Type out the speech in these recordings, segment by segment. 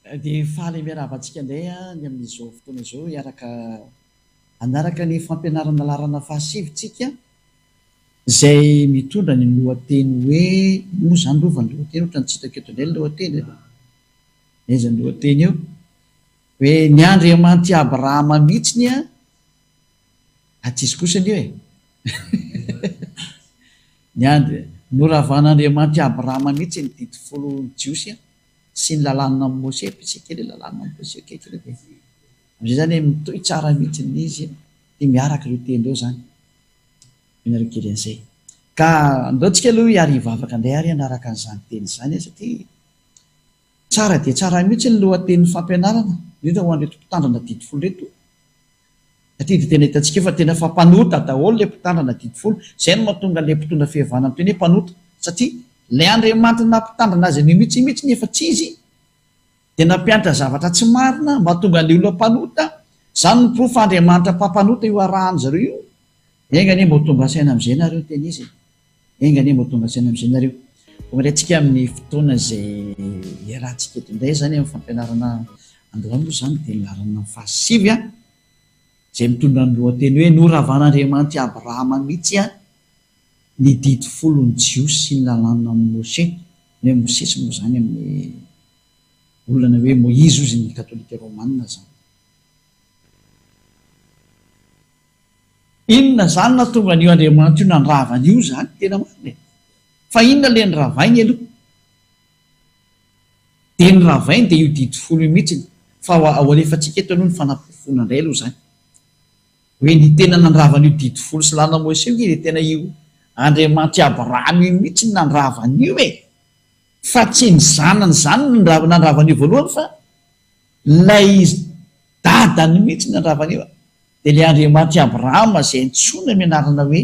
Dia faly miarahaba antsika indray ny amin'izao fotoana izao hiaraka hanaraka ny fampianarana laharana fahasivy tsika izay mitondra ny lohateny hoe inona moa izany rova ny lohateny ohatran'ny tsy hitako eto indray ny lohateny e! Aiza ny lohateny eo? Hoe ny Andriamanitr'i Abrahama mihitsiny an, ah tsisy kosa anie e! Ny Andri, noravan'Andriamanitr'i Abrahama mihitsy ny didy folon'ny Jiosy an, sy ny lalàna amin'i Mosè, betsaka kely lalàna amin'i Mosè kely dia amin'izay izany mitohy tsara mihitsy ny izy dia miaraka ireo teny ireo izany, miaraka kely an'izay. Ka andao tsika aloha hiary hivavaka indray ary hanaraka an'izany teny izany satria tsara dia tsara mihitsy ny lohatenin'ny fampianarana, indrindra ho an'ireto mpitandrina didy folo ireto. Satria dia tena hitantsika eo fa tena efa mpanota daholo ilay mpitandrina didy folo. Izay no mahatonga ilay mpitondra fihavanana miteny hoe mpanota. Satria ilay Andriamanitra nampitandrina azy an'io mihitsy mihitsy nefa tsy izy dia nampianatra zavatra tsy marina mahatonga an'ilay olona mpanota. Izany no porofo fa Andriamanitra mpampanota io arahan-dry zareo io. Enga anie mba ho tonga saina amin'izay nareo tena izy e. Enga anie mba ho tonga saina amin'izay nareo. Tonga indray tsika amin'ny fotoana izay iarahantsika eto indray izany amin'ny fampianarana androany moa izany dia ny laharana fahasivy an, izay mitondra ny lohateny hoe Noravan'Andriamanitra i Abrahama mihitsy an, ny didy folon'ny Jiosy sy ny lalànan'i Moshe, ny hoe Mosesy moa izany amin'ny olona na hoe Moizy hozy ny katolika romana izany. Inona izany nahatonga an'io Andriamanitra io nandrava an'io izany? Tena marina e! Fa inona ilay noravainy aloha? Dia ny ravainy dia io didy folo io mihitsiny. Fa ho alefantsika eto aloha ny fanaporofoana indray aloha izany. Hoe ny tena nandrava an'io didy folo sy lalana Moisés io dia tena io Andriamanitr'i Abrahama io mihitsy no nandrava an'io e! Fa tsy ny zanany izany no nandrava an'io voalohany fa ilay dadany mihitsy no nandrava an'io. Dia ilay Andriamanitr'i Abrahama izay antsoina amin'ny anarana hoe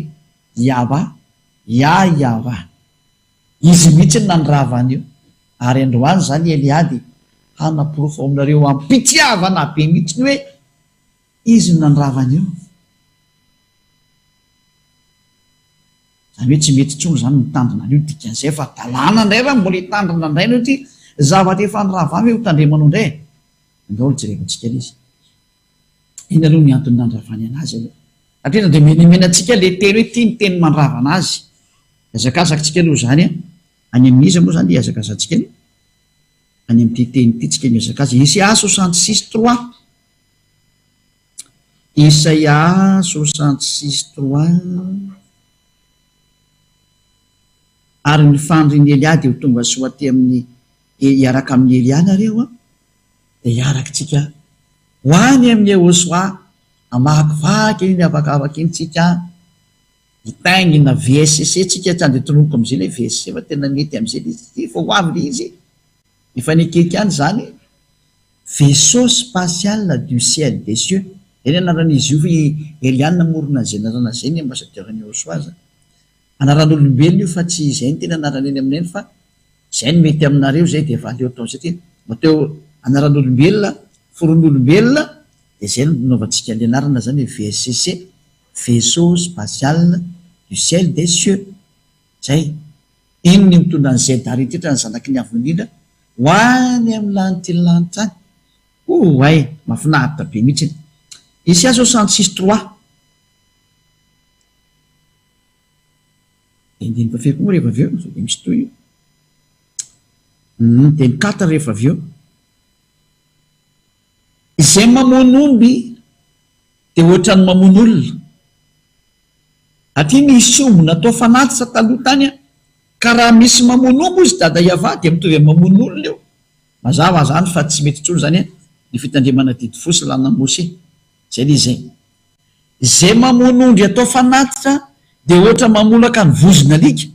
Yahwah, Yah Yahwah. Izy mihitsy no nandrava an'io. Ary androany izany i Elia dia hanaporofo ao aminareo am-pitiavana be mihitsy ny hoe izy no nandrava an'io. Izany hoe tsy mety intsony izany mitandrina an'io, dikan'izay fa hadalana indray raha mbola hitandrina indray anao ity zavatra efa noravana hoe hotandremanao indray e. Andao aloha jerevantsika ilay izy. Inona aloha ny antony nandravany anazy aloha? Hatreto dia menamena antsika ilay teny hoe ity ny teny mandrava anazy. Hazakazaka tsika aloha izany an. Any amin'iza moa izany hihazakazantsika aloha? Any amin'ity teny ity tsika mihazakaza. Isaia 66 trois. Isaia 66 trois. Ary ny fandrin'i Elia dia ho tonga soa aty amin'ny hiaraka amin'i Elia nareo an. Dia hiaraka tsika ho any amin'i Yehosua hamakivaky iny habakabaka iny tsika hitaingina VSCC tsika tsy andeha tononiko amizay ilay VSC fa tena mety amizay ilay izy ity fa ho avy ilay izy efa nekeko ihany izany vaisseau spatial du ciel des cieux zay ny anaran'izy io fa i Eliane namorona an'izay anarana izay ny ambassadeur an'i Yehosua zany Anaran'olombelona io fa tsy izay no tena anarany eny aminay fa izay no mety aminareo izay dia efa aleo atao satria matoa anaran'olombelona foron'olombelona dia izay no nanaovantsika an'ilay anarana izany hoe VSCC Vaisseau Spatial du Ciel des Cieux izay iny ny mitondra an'i ZRT ny zanaky ny Avo Indrindra ho any amin'ny lanitry ny lanitra any Oay! Mahafinaritra be mihitsy. Isaia 66 trois. Dia andininy fahafiry koa moa rehefa avy eo? Sao dia misy toy io. Hum, dia ny quatre rehefa avy eo. Izay mamono omby dia ohatran'ny mamono olona. Aty nisy omby natao fanatitra taloha tany an, ka raha misy mamono omby hozy dada Yavah dia mitovy amin'ny mamono olona io. Mazava izany fa tsy mety intsony izany ny fitandremana didy fo sy lalàn'i Moshe. Izay ilay izy. Izay mamono ondry atao fanatitra dia ohatra mamolaka ny vozon'alika.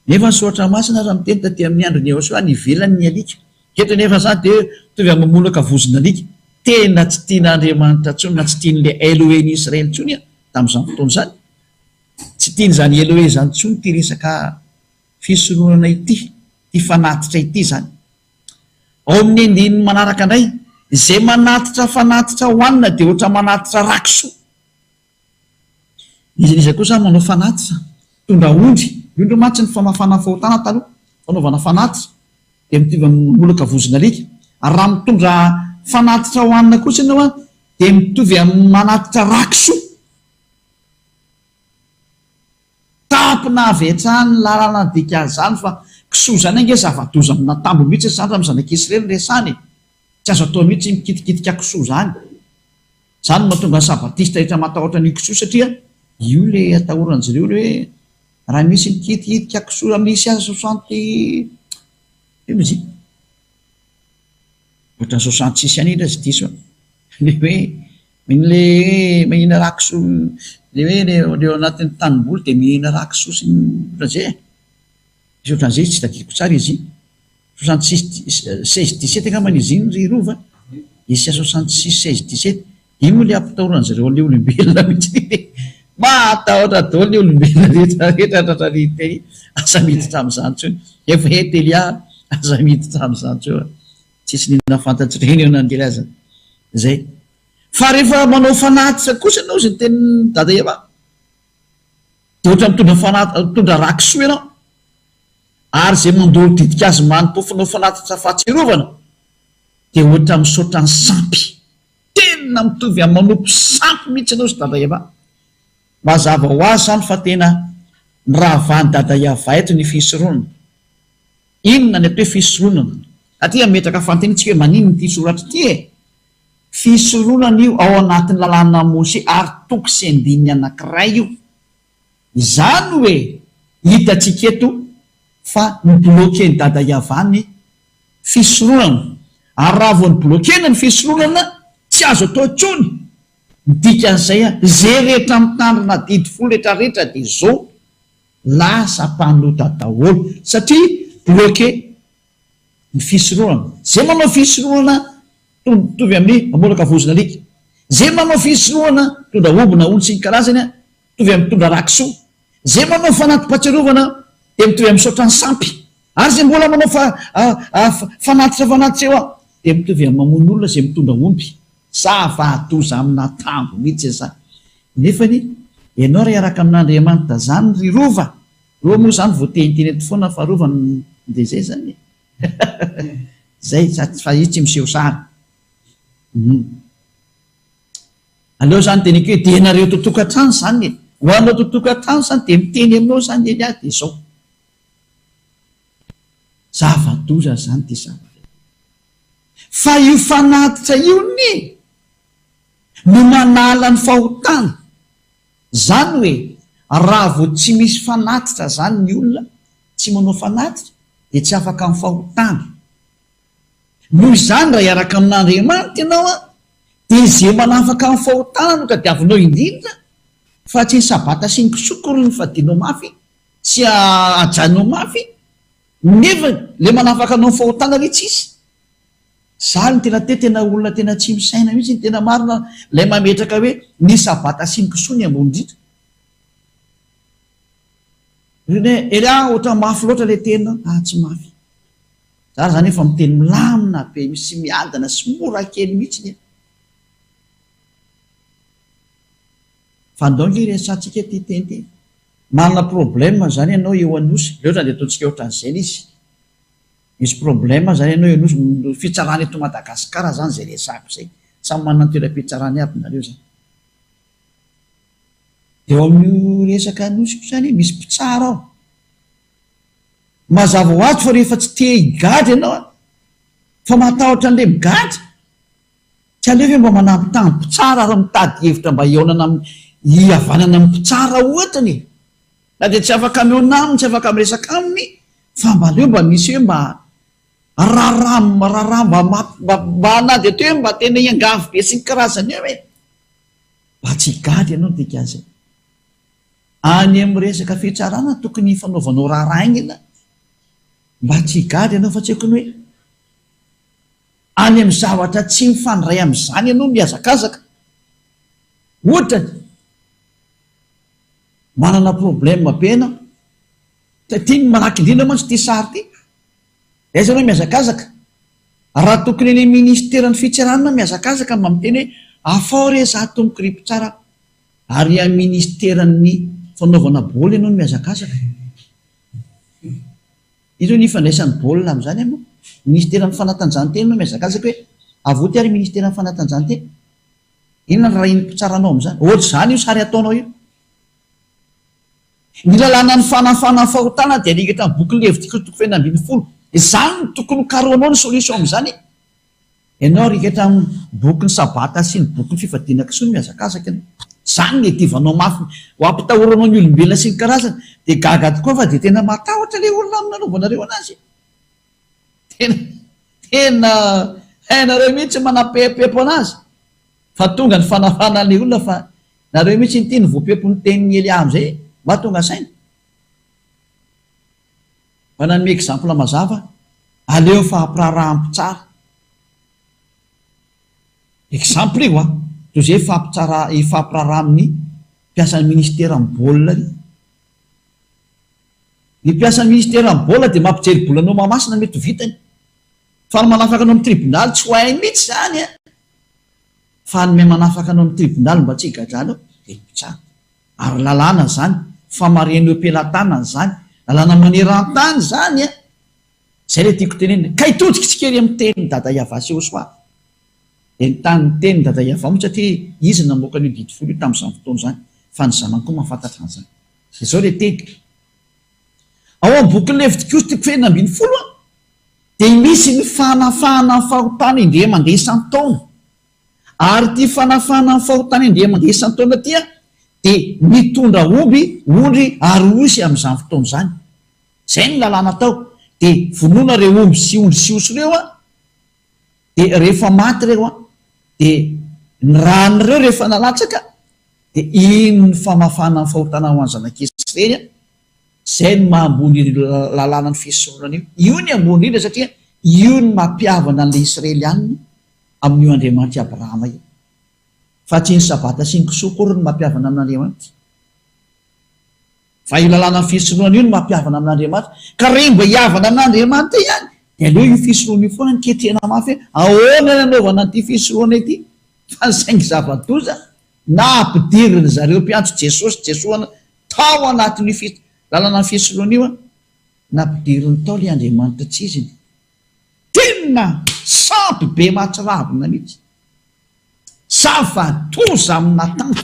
Nefa ny Soratra Masina aza miteny taty amin'ny andron'i Yehosua ny ivelany ny alika. Eto anefa izany dia mitovy amin'ny mamolaka vozon'alika. Tena tsy tian'Andriamanitra intsony na tsy tian'ilay Elohen'i Israely intsony tamin'izany fotoana izany. Tsy tian'izany Elohe izany intsony ity resaka fisoronana ity, ity fanatitra ity izany. Ao amin'ny andininy manaraka indray, izay manatitra fanatitra hohanina dia ohatra manatitra ra-kisoa. Iza n'iza kosa manao fanatitra, mitondra ondry, ny ondry mantsy ny famafana ny fahotana taloha, fanaovana fanatitra, dia mitovy amin'ny mamolaka vozon'alika. Ary raha mitondra fanatitra hohanina kosa ianao an, dia mitovy amin'ny manatitra ra-kisoa. Tampina avy hatrany ny lalana ny dikan'izany fa kisoa izany ange zava-doza amin'atambo mihitsy izany raha amin'ny zanak'Israely no resahana e! Tsy azo atao mihitsy mikitikitika kisoa izany. Izany no mahatonga ny sabatista rehetra matahotra an'io kisoa satria io ilay atahoran-dry zareo ilay hoe raha misy mikitikitika kisoa misy aza soixante ino izy iny? Ohatran'ny 66 ihany iny raha tsy diso aho. Ilay hoe ilay hoe mahina rà kisoa ilay hoe ilay ao anatin'ny tanimboly dia mihina rà kisoa sy ny ohatran'izay e. Misy ohatran'izay tsy tadidiko tsara izy iny. 66 16 17 angambany izy iny ry Rova a. Isa 66 16 17. Iny moa ilay ampitahoran-dry zareo an'ilay olombelona mihitsy iny e. Mahatahotra daholo ny olombelona rehetra rehetra tratran'iny teny. Aza miditra amin'izany intsony. Efa ety Elia, aza miditra amin'izany intsony. Tsisy n'inona fantatr'ireny eo na ny kely aza. Izay. Fa rehefa manao fanatitra kosa ianao, izay tenin'i Dada Eva, dia ohatran'ny mitondra fanatitra, mitondra rà kisoa ianao. Ary izay mandoro ditin-kazo manim-pofona ho fanatitra fahatsiarovana, dia ohatran'ny misaotra ny sampy. Tena mitovy amin'ny manompo sampy mihitsy ianao ry Dada Eva. Mazava ho azy izany fa tena nirahavahan'i Dada Eva eto ny fisoronana. Inona ny atao hoe fisoronana? Aty hametraka fanontaniana tsika hoe maninona ity soratra ity e? Fisoronana io ao anatin'ny lalàna Mose ary toko sy andininy anankiray io. Izany hoe hitantsika eto fa ni-bloquer-n'i Dada Yavah ny fisoronana. Ary raha vao ni-bloquer-na ny fisoronana, tsy azo atao intsony. Ny dikan'izay, ze rehetra mitandrina didy folo rehetra rehetra dia zao lasa mpanota daholo. Satria bloquer ny fisoronana. Ze manao fisoronana mitovy amin'ny mamolaka vozon'alika. Ze manao fisoronana mitondra omby na ondry sy ny karazany mitovy amin'ny mitondra rà kisoa. Ze manao fanati-pahatsiarovana dia mitovy amin'ny misaotra ny sampy. Ary ze mbola manao fanatitra fanatitra eo dia mitovy amin'ny mamono olona ze mitondra omby. Zava-doza amin'atambo mihitsy izany. Nefany ianao raha hiaraka amin'Andriamanitra zany ry Rova, Rova moa zany voateniteny eto foana fa Rova no dia zay zany e. Zay fa izy tsy miseho sary. Hum. Aleo zany teniko hoe dia nareo eto tokantrano zany e. Ho anao eto tokantrano zany dia miteny aminao zany Elia dia zao. Zava-doza zany ity zavatra ity. Fa io fanatitra io anie no manala ny fahotana. Zany hoe raha vao tsy misy fanatitra zany ny olona tsy manao fanatitra dia tsy afaka amin'ny fahotana. Noho izany raha hiaraka amin'Andriamanitra ianao an, dia izay manafaka amin'ny fahotana no tadiavinao indrindra fa tsy ny sabata sy ny kisoa akory no fadianao mafy sy hajainao mafy nefa ilay manafaka anao amin'ny fahotana anie tsisy. Za no tena te tena olona tena tsy misaina mihitsy ny tena marina ilay mametraka hoe ny sabata sy ny kisoa ny ambony indrindra. Rene, Elia ohatran'ny mafy loatra ilay tena, ah tsy mafy. Za zany efa miteny milamina be sy miadana sy mora kely mihitsy ny Fa andao nge resahantsika ity teny ity. Manana problème zany ianao eo Anosy, aleo zany dia ataontsika ohatran'izay ilay izy. Misy problème zany ianao eo Anosy, fitsarana eto Madagascar zany izay resahako izay. Samy manana ny toeram-pitsarany aby nareo zany. Dia eo amin'io resaka Anosy io zany misy mpitsara ao. Mazava ho azy fa rehefa tsy te higadra ianao an, fa matahotra an'ilay migadra, tsy aleo ve mba manambitamby mpitsara ary mitady hevitra mba hihaonana amin'ny, hihavanana amin'ny mpitsara ohatrany e! Na dia tsy afaka mihaona aminy, tsy afaka miresaka aminy, fa mba aleo mba misy hoe mba raharaha, raharaha mba mba mba na dia atao hoe mba tena hiangavy be sy ny karazany eo e! Mba tsy higadra ianao ny dikan'izay. Any amin'ny resaka fitsarana tokony hifanaovanao raharaha haingana mba tsy higadra ianao fa tsy haiko ny hoe any amin'ny zavatra tsy mifandray amin'izany ianao mihazakazaka. Ohatra, manana problème be ianao. Ity no maraky indrindra mantsy ity sary ity. Aiza ianao mihazakazaka? Raha tokony any amin'ny ministeran'ny fitsarana mihazakazaka mba miteny hoe afao re za tompoko ry mpitsara Ary any ministeran'ny fanaovana baolina ianao no mihazakazaka. Iza no ifandraisan'ny baolina amin'izany ianao? Ministeran'ny fanatanjahantena ianao mihazakazaka hoe avoty ary ministeran'ny fanatanjahantena. Inona ny rahin'ny mpitsara anao amin'izany? Ohatr'izany io sary ataonao io. Ny lalànan'ny fanafana ny fahotana dia alika hatramin'ny bokin'ny Levitikosy toko fahenina 16. Izany no tokony ho karohanao ny solution amin'izany e! Ianao alika hatramin'ny bokin'ny Sabata sy ny bokin'ny fifadiana kisoa no mihazakazaka ianao. Izany no iadivanao mafy ho ampitahoranao ny olombelona sy ny karazany. Dia gaga tokoa fa dia tena matahotra ilay olona amin'ny nanaovanareo anazy e! Tena, tena hainareo mihitsy manampepepo anazy. Fa tonga ny fanafana an'ilay olona fa nareo mihitsy ity no voapepo ny tenin'i Elia amin'izay mba tonga saina. Mba nanome exemple mazava aleo fampiraharaha mpitsara. Exemple io an, toy izay hifampitsara hifampiraharaha amin'ny mpiasan'ny ministeran'ny baolina ry. Ny mpiasan'ny ministeran'ny baolina dia mampijery bola anao Mahamasina mety ho vitany. Fa ny manafaka anao amin'ny tribonaly tsy ho hainy mihitsy izany an! Fa ny manafaka anao amin'ny tribonaly mba tsy higadrana ao dia ny mpitsara. Ary lalàna izany, famarihana eo am-pelatanana izany, lalàna maneran-tany izany an! Izay ilay tiako tenenina. Ka hitodika isika ery amin'ny tenin'i Dada Yavah sy Yehosua. Dia ny tany ny tenin'i Dada Yavah moa satria izy no namoaka an'io didy folo io tamin'izany fotoana izany, fa ny zanany koa mahafantatra an'izany. Dia izao ilay teny. Ao amin'ny bokin'ny Levitikosy toko fahenina 16 an! Dia misy ny fanafahana ny fahotana indray mandeha isan-taona. Ary ity fanafahana ny fahotana indray mandeha isan-taona ity dia mitondra omby, ondry ary osy amin'izany fotoana izany. Izay no lalàna atao. Dia vonoina ireo omby sy ondry sy osy ireo dia rehefa maty ireo dia ny ràn'ireo rehefa nalatsaka dia iny ny famafana ny fahotana ho an'ny zanak'Israely. Izay no maha ambony io lalàna ny fisoronana io. Io ny ambony indrindra satria io no mampihavana an'ilay Israelianina amin'io Andriamanitr'i Abrahama io. Fa tsy ny Sabata sy ny kisoa akory no mampihavana amin'Andriamanitra. Fa io lalàna ny fisoronana io no mampihavana amin'Andriamanitra. Ka raha mba hihavana amin'Andriamanitra ihany dia aleo io fisoronana io foana no ketrehina mafy hoe ahoana ny anaovana an'ity fisoronana ity. Fa saingy zava-doza na ampidirin'ny zareo mpiantso Jesosy Jesoa Tao anatin'io fi, lalana ny fisoloana io an, nampidiriny tao ilay Andriamanitra tsy iziny. Tena sampy be mahatsiravina mihitsy. Zava-doza amin'i Natana.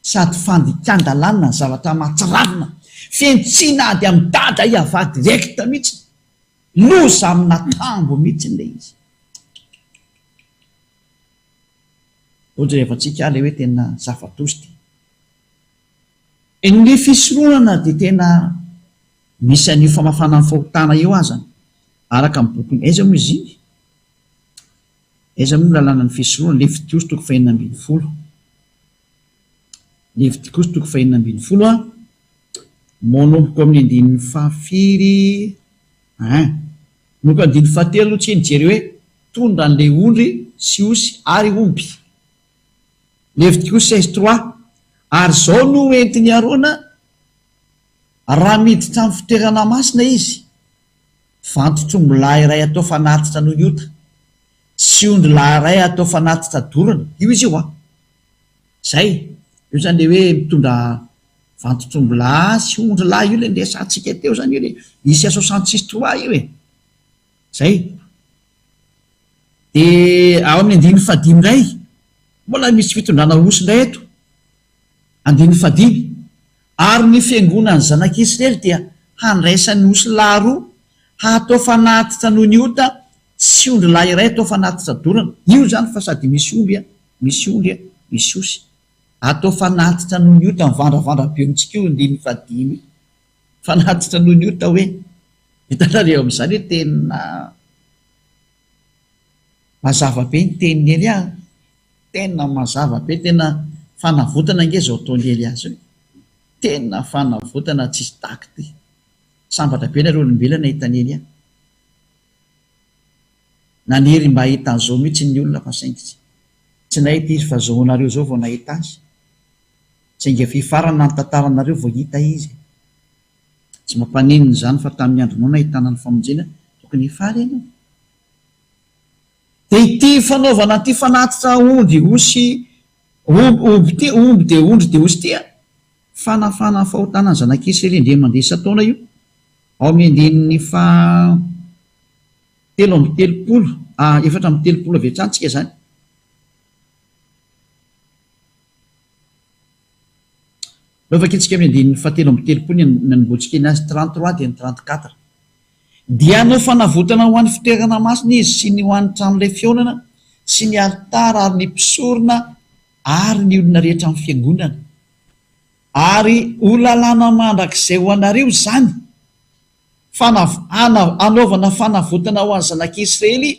Sady fandikan-dalàna ny zavatra mahatsiravina. Fihantsiana ady amin'i Dada Iavah direct mihitsy. Loza amin'i Natambo mihitsy ilay izy. Ohatra rehefa tsika ilay hoe tena zava-doza ity. Ny fisoronana dia tena misy an'io famafana ny fahotana io azany araka ny bokin'i aiza moa izy iny? Aiza moa ny lalànan'ny fisoronana? Levitikosy toko fahenina 16. Levitikosy toko fahenina 16 an, manomboka amin'ny andininy fahafiry ein. Manomboka andininy fahatelo aloha tsika nijery hoe tondra an'ilay ondry sy osy ary omby. Levitikosy 16 trois, Ary izao no ho entin'i Arona raha miditra amin'ny fitoerana masina izy, vantotr'ombilahy iray atao fanatitra noho ny ota, sy ondrilahy iray atao fanatitra dorana. Io izy io an! Izay. Io izany ilay hoe mitondra vantotr'ombilahy sy ondrilahy io ilay niresahantsika teo izany io ilay Isa 66 trois io e! Izay. Dia ao amin'ny andininy fahadimy indray, mbola misy fitondrana osy indray eto. Andininy fahadimy, Ary ny fiangonan'ny zanak'Israely dia handraisany osilahy roa hatao fanatitra noho ny ota sy ondrilahy iray atao fanatitra dorana. Io izany fa sady misy omby, misy ondry, misy osy. Atao fanatitra noho ny ota, mivandravandra be amintsika io andininy fahadimy io. Fanatitra noho ny ota hoe. Hitanareo amin'izany hoe tena mazava be ny tenin'i Elia an! Tena mazava be, tena fanavotana ange izao ataon'i Elia izao e! Tena fanavotana tsisy tahaka ity. Sambatra be nareo olombelona nahita an'i Elia. Naniry mba hahita an'izao mihitsy ny olona fa saingy tsy nahita izy fa izao nareo izao vao nahita azy. Saingy efa hifarana ny tantaranareo vao hita izy e! Tsy mampaninona izany fa tamin'ny andronao nahitana ny famonjena, tokony hifaly ianao. Dia ity fanaovana an'ity fanatitra ondry, osy, omby, omby ity, omby dia ondry dia osy ity an! Fanafana ny fahotana ny zanak'Israely indray mandeha isan-taona io. Ao amin'ny andininy faha 33, 34 avy hatrany tsika izany. Aleo vakintsika amin'ny andininy faha 33 ny nanombohantsika ny azy, 33 dia ny 34. Dia hanao fanavotana ho an'ny fitoerana masina izy sy ny ho an'ny tranolay fihaonana sy ny alitara ary ny mpisorona ary ny olona rehetra amin'ny fiangonana. Ary ho lalàna mandrakizay ho anareo izany, fanav, hanaovana fanavotana ho an'ny zanak'Israely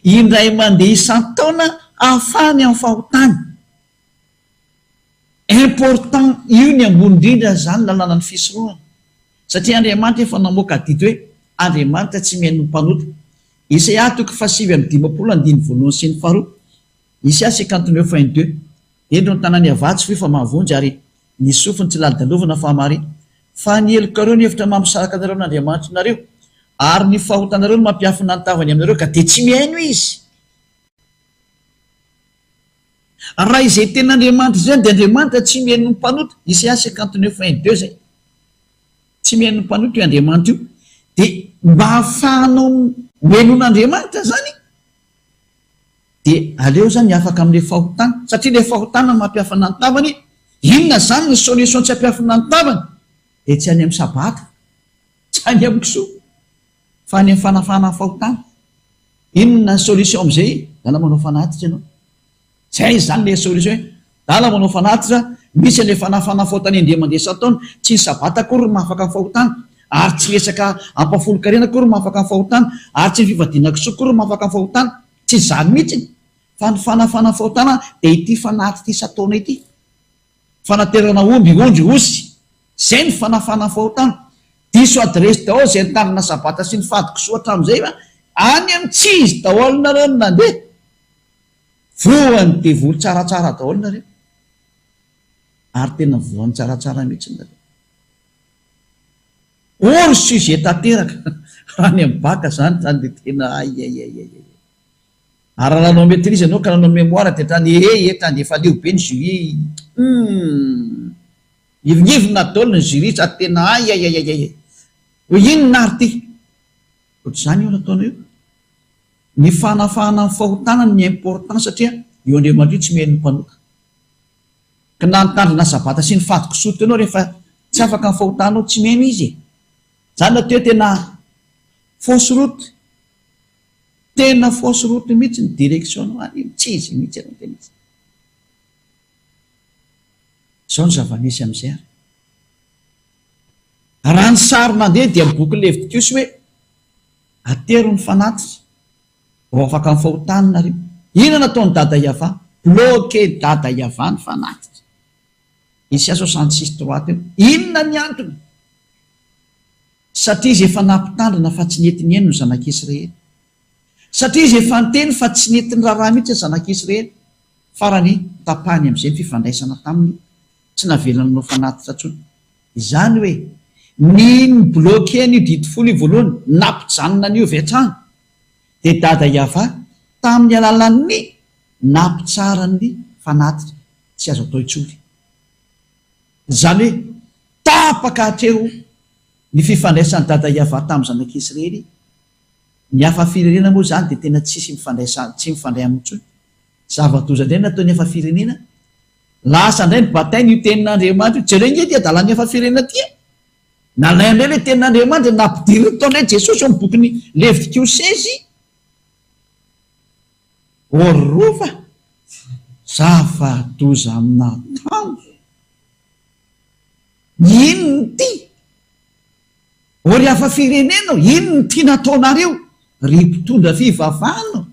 indray mandeha isan-taona hahafahany amin'ny fahotany. Important, io ny ambony indrindra izany lalànan'ny fisorohana. Satria Andriamanitra efa namoaka adidy hoe Andriamanitra tsy mihaino ny mpanota. Isaia toko faha-59 andininy voalohany sy ny faharoa, Isaia 59 un deux. Indro ny tanany havia tsy fohy fa mahavonjy ary ny sofiny tsy lalodalovana fa mahare. Fa ny helokareo no hevitra mampisaraka anareo amin'Andriamanitrinareo, ary ny fahotanareo no mampiafina ny tavany aminareo ka dia tsy mihaino Izy. Raha izay tena Andriamanitra izay dia Andriamanitra tsy mihaino ny mpanota, Isaia 59 un deux izay. Tsy mihaino ny mpanota io Andriamanitra io. Dia mba hahafahanao mihaino an'Andriamanitra izany, Dia aleo zany afaka amin'ilay fahotana, satria ilay fahotana mampiafina ny tavany, inona zany ny solution tsy hampiafina ny tavany? Dia tsy any amin'ny sabata, tsy any amin'ny kisoa, fa any amin'ny fanafahana ny fahotana. Inona ny solution amin'izay? Dala manao fanatitra ianao. Zay zany ilay solution hoe, dala manao fanatitra, misy an'ilay fanafahana fahotana indray mandeha isan-taona, tsy ny sabata akory no mahafaka ny fahotana, ary tsy resaka ampahafolon-karena akory no mahafaka ny fahotana, ary tsy ny fivadiana kisoa akory no mahafaka ny fahotana. Tsy izany mihitsy, fa ny fanafana fahotana dia ity fanatitra isan-taona ity. Fanaterana omby, ondry, osy. Izay ny fanafana fahotana. Diso adiresy daholo izay nitandrina sabata sy nifady kisoa hatramin'izay fa any amin'ny tsy izy daholo nareo no nandeha. Voan'ny devoly tsaratsara daholo nareo. Ary tena voan'ny tsaratsara mihitsy nareo. Hors sujet tanteraka raha any amin'ny bac zany zany dia tena aiaiaiaiai. Ary raha nanao maitrise ianao ka nanao mémoire dia hatrany ehe hatrany dia efa leo be ny jury humm. Mihevingevina daholo ny jury sady tena aiaiaiaiai. Hoe inona ary ity? Ohatr'izany io nataonao io. Ny fanafahana ny fahotana ny important satria io Andriamanitra io tsy mihaino ny mpanota. Ka na nitandrina sabata sy nifady kisoa teo enao rehefa tsy afaka ny fahotanao tsy mihaino izy e! Zany na teo tena fausse route, tena fausse route mihitsy ny direction nao any, tsy izy mihitsy ianao tena izy. Zao ny zava-misy amin'izay ary. Raha ny sary nandeha dia ny boky Levitikosy hoe atero ny fanatitra. Vao afaka ny fahotany nareo. Inona nataon'i Dada Yavah? Bloqué Dada Yavah ny fanatitra. Isaia 66 trois teo. Inona ny antony? Satria izy efa nampitandrina fa tsy nety nihaino ny zanak'Israely. Satria izy efa niteny fa tsy nety niraharaha mihitsy ny zanak'Israely. Farany, tapahiny amin'izay ny fifandraisana taminy, tsy navelany nanao fanatitra intsony. Izany hoe, ny ni-bloquer an'io didy folo io voalohany, nampijanona an'io avy hatrany, dia Dada Yavah tamin'ny alalan'ny nampitsara ny fanatitra tsy azo atao intsony. Izany hoe, tapaka hatreo ny fifandraisan'i Dada Yavah tamin'ny zanak'Israely, ny hafa firenena moa izany dia tena tsisy mifandraisa, tsy mifandray aminy intsony. Zava-doza indray ny nataon'ny hafa firenena. Lasa indray ny bataina io tenin'Andriamanitra io. Jereo ange ity adalan'ny hafa firenena ity e! Nalainy indray ilay tenin'Andriamanitra, nampidiriny tao indray Jesosy ao amin'ny bokin'ny Levitikosy. Orova! Zava-doza amin'Adama. Inona ity? Ô ry hafa firenena ô, inona ity nataonareo? Ry mpitondra fivavahana ô,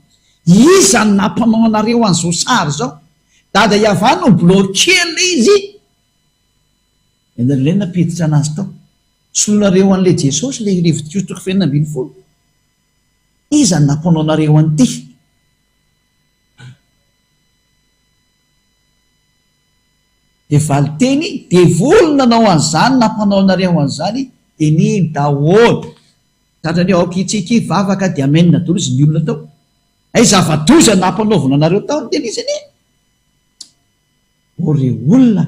iza no nampanao anareo an'izao sary izao? Dada Yavah no bloquer ilay izy. Ianareo indray no nampiditra anazy tao. Solonareo an'ilay Jesosy ilay Levitikosy toko fahenina 16. Iza no nampanao anareo an'ity? Dia valinteny, devoly nanao an'izany, nampanao anareo an'izany, dia nino daholo. Tratran'ny hoe aoka hitsiky, hivavaka, dia amen daholo izy ny olona tao. Hay zava-doza nampanaovina anareo tao ny tena izy anie. O ry olona,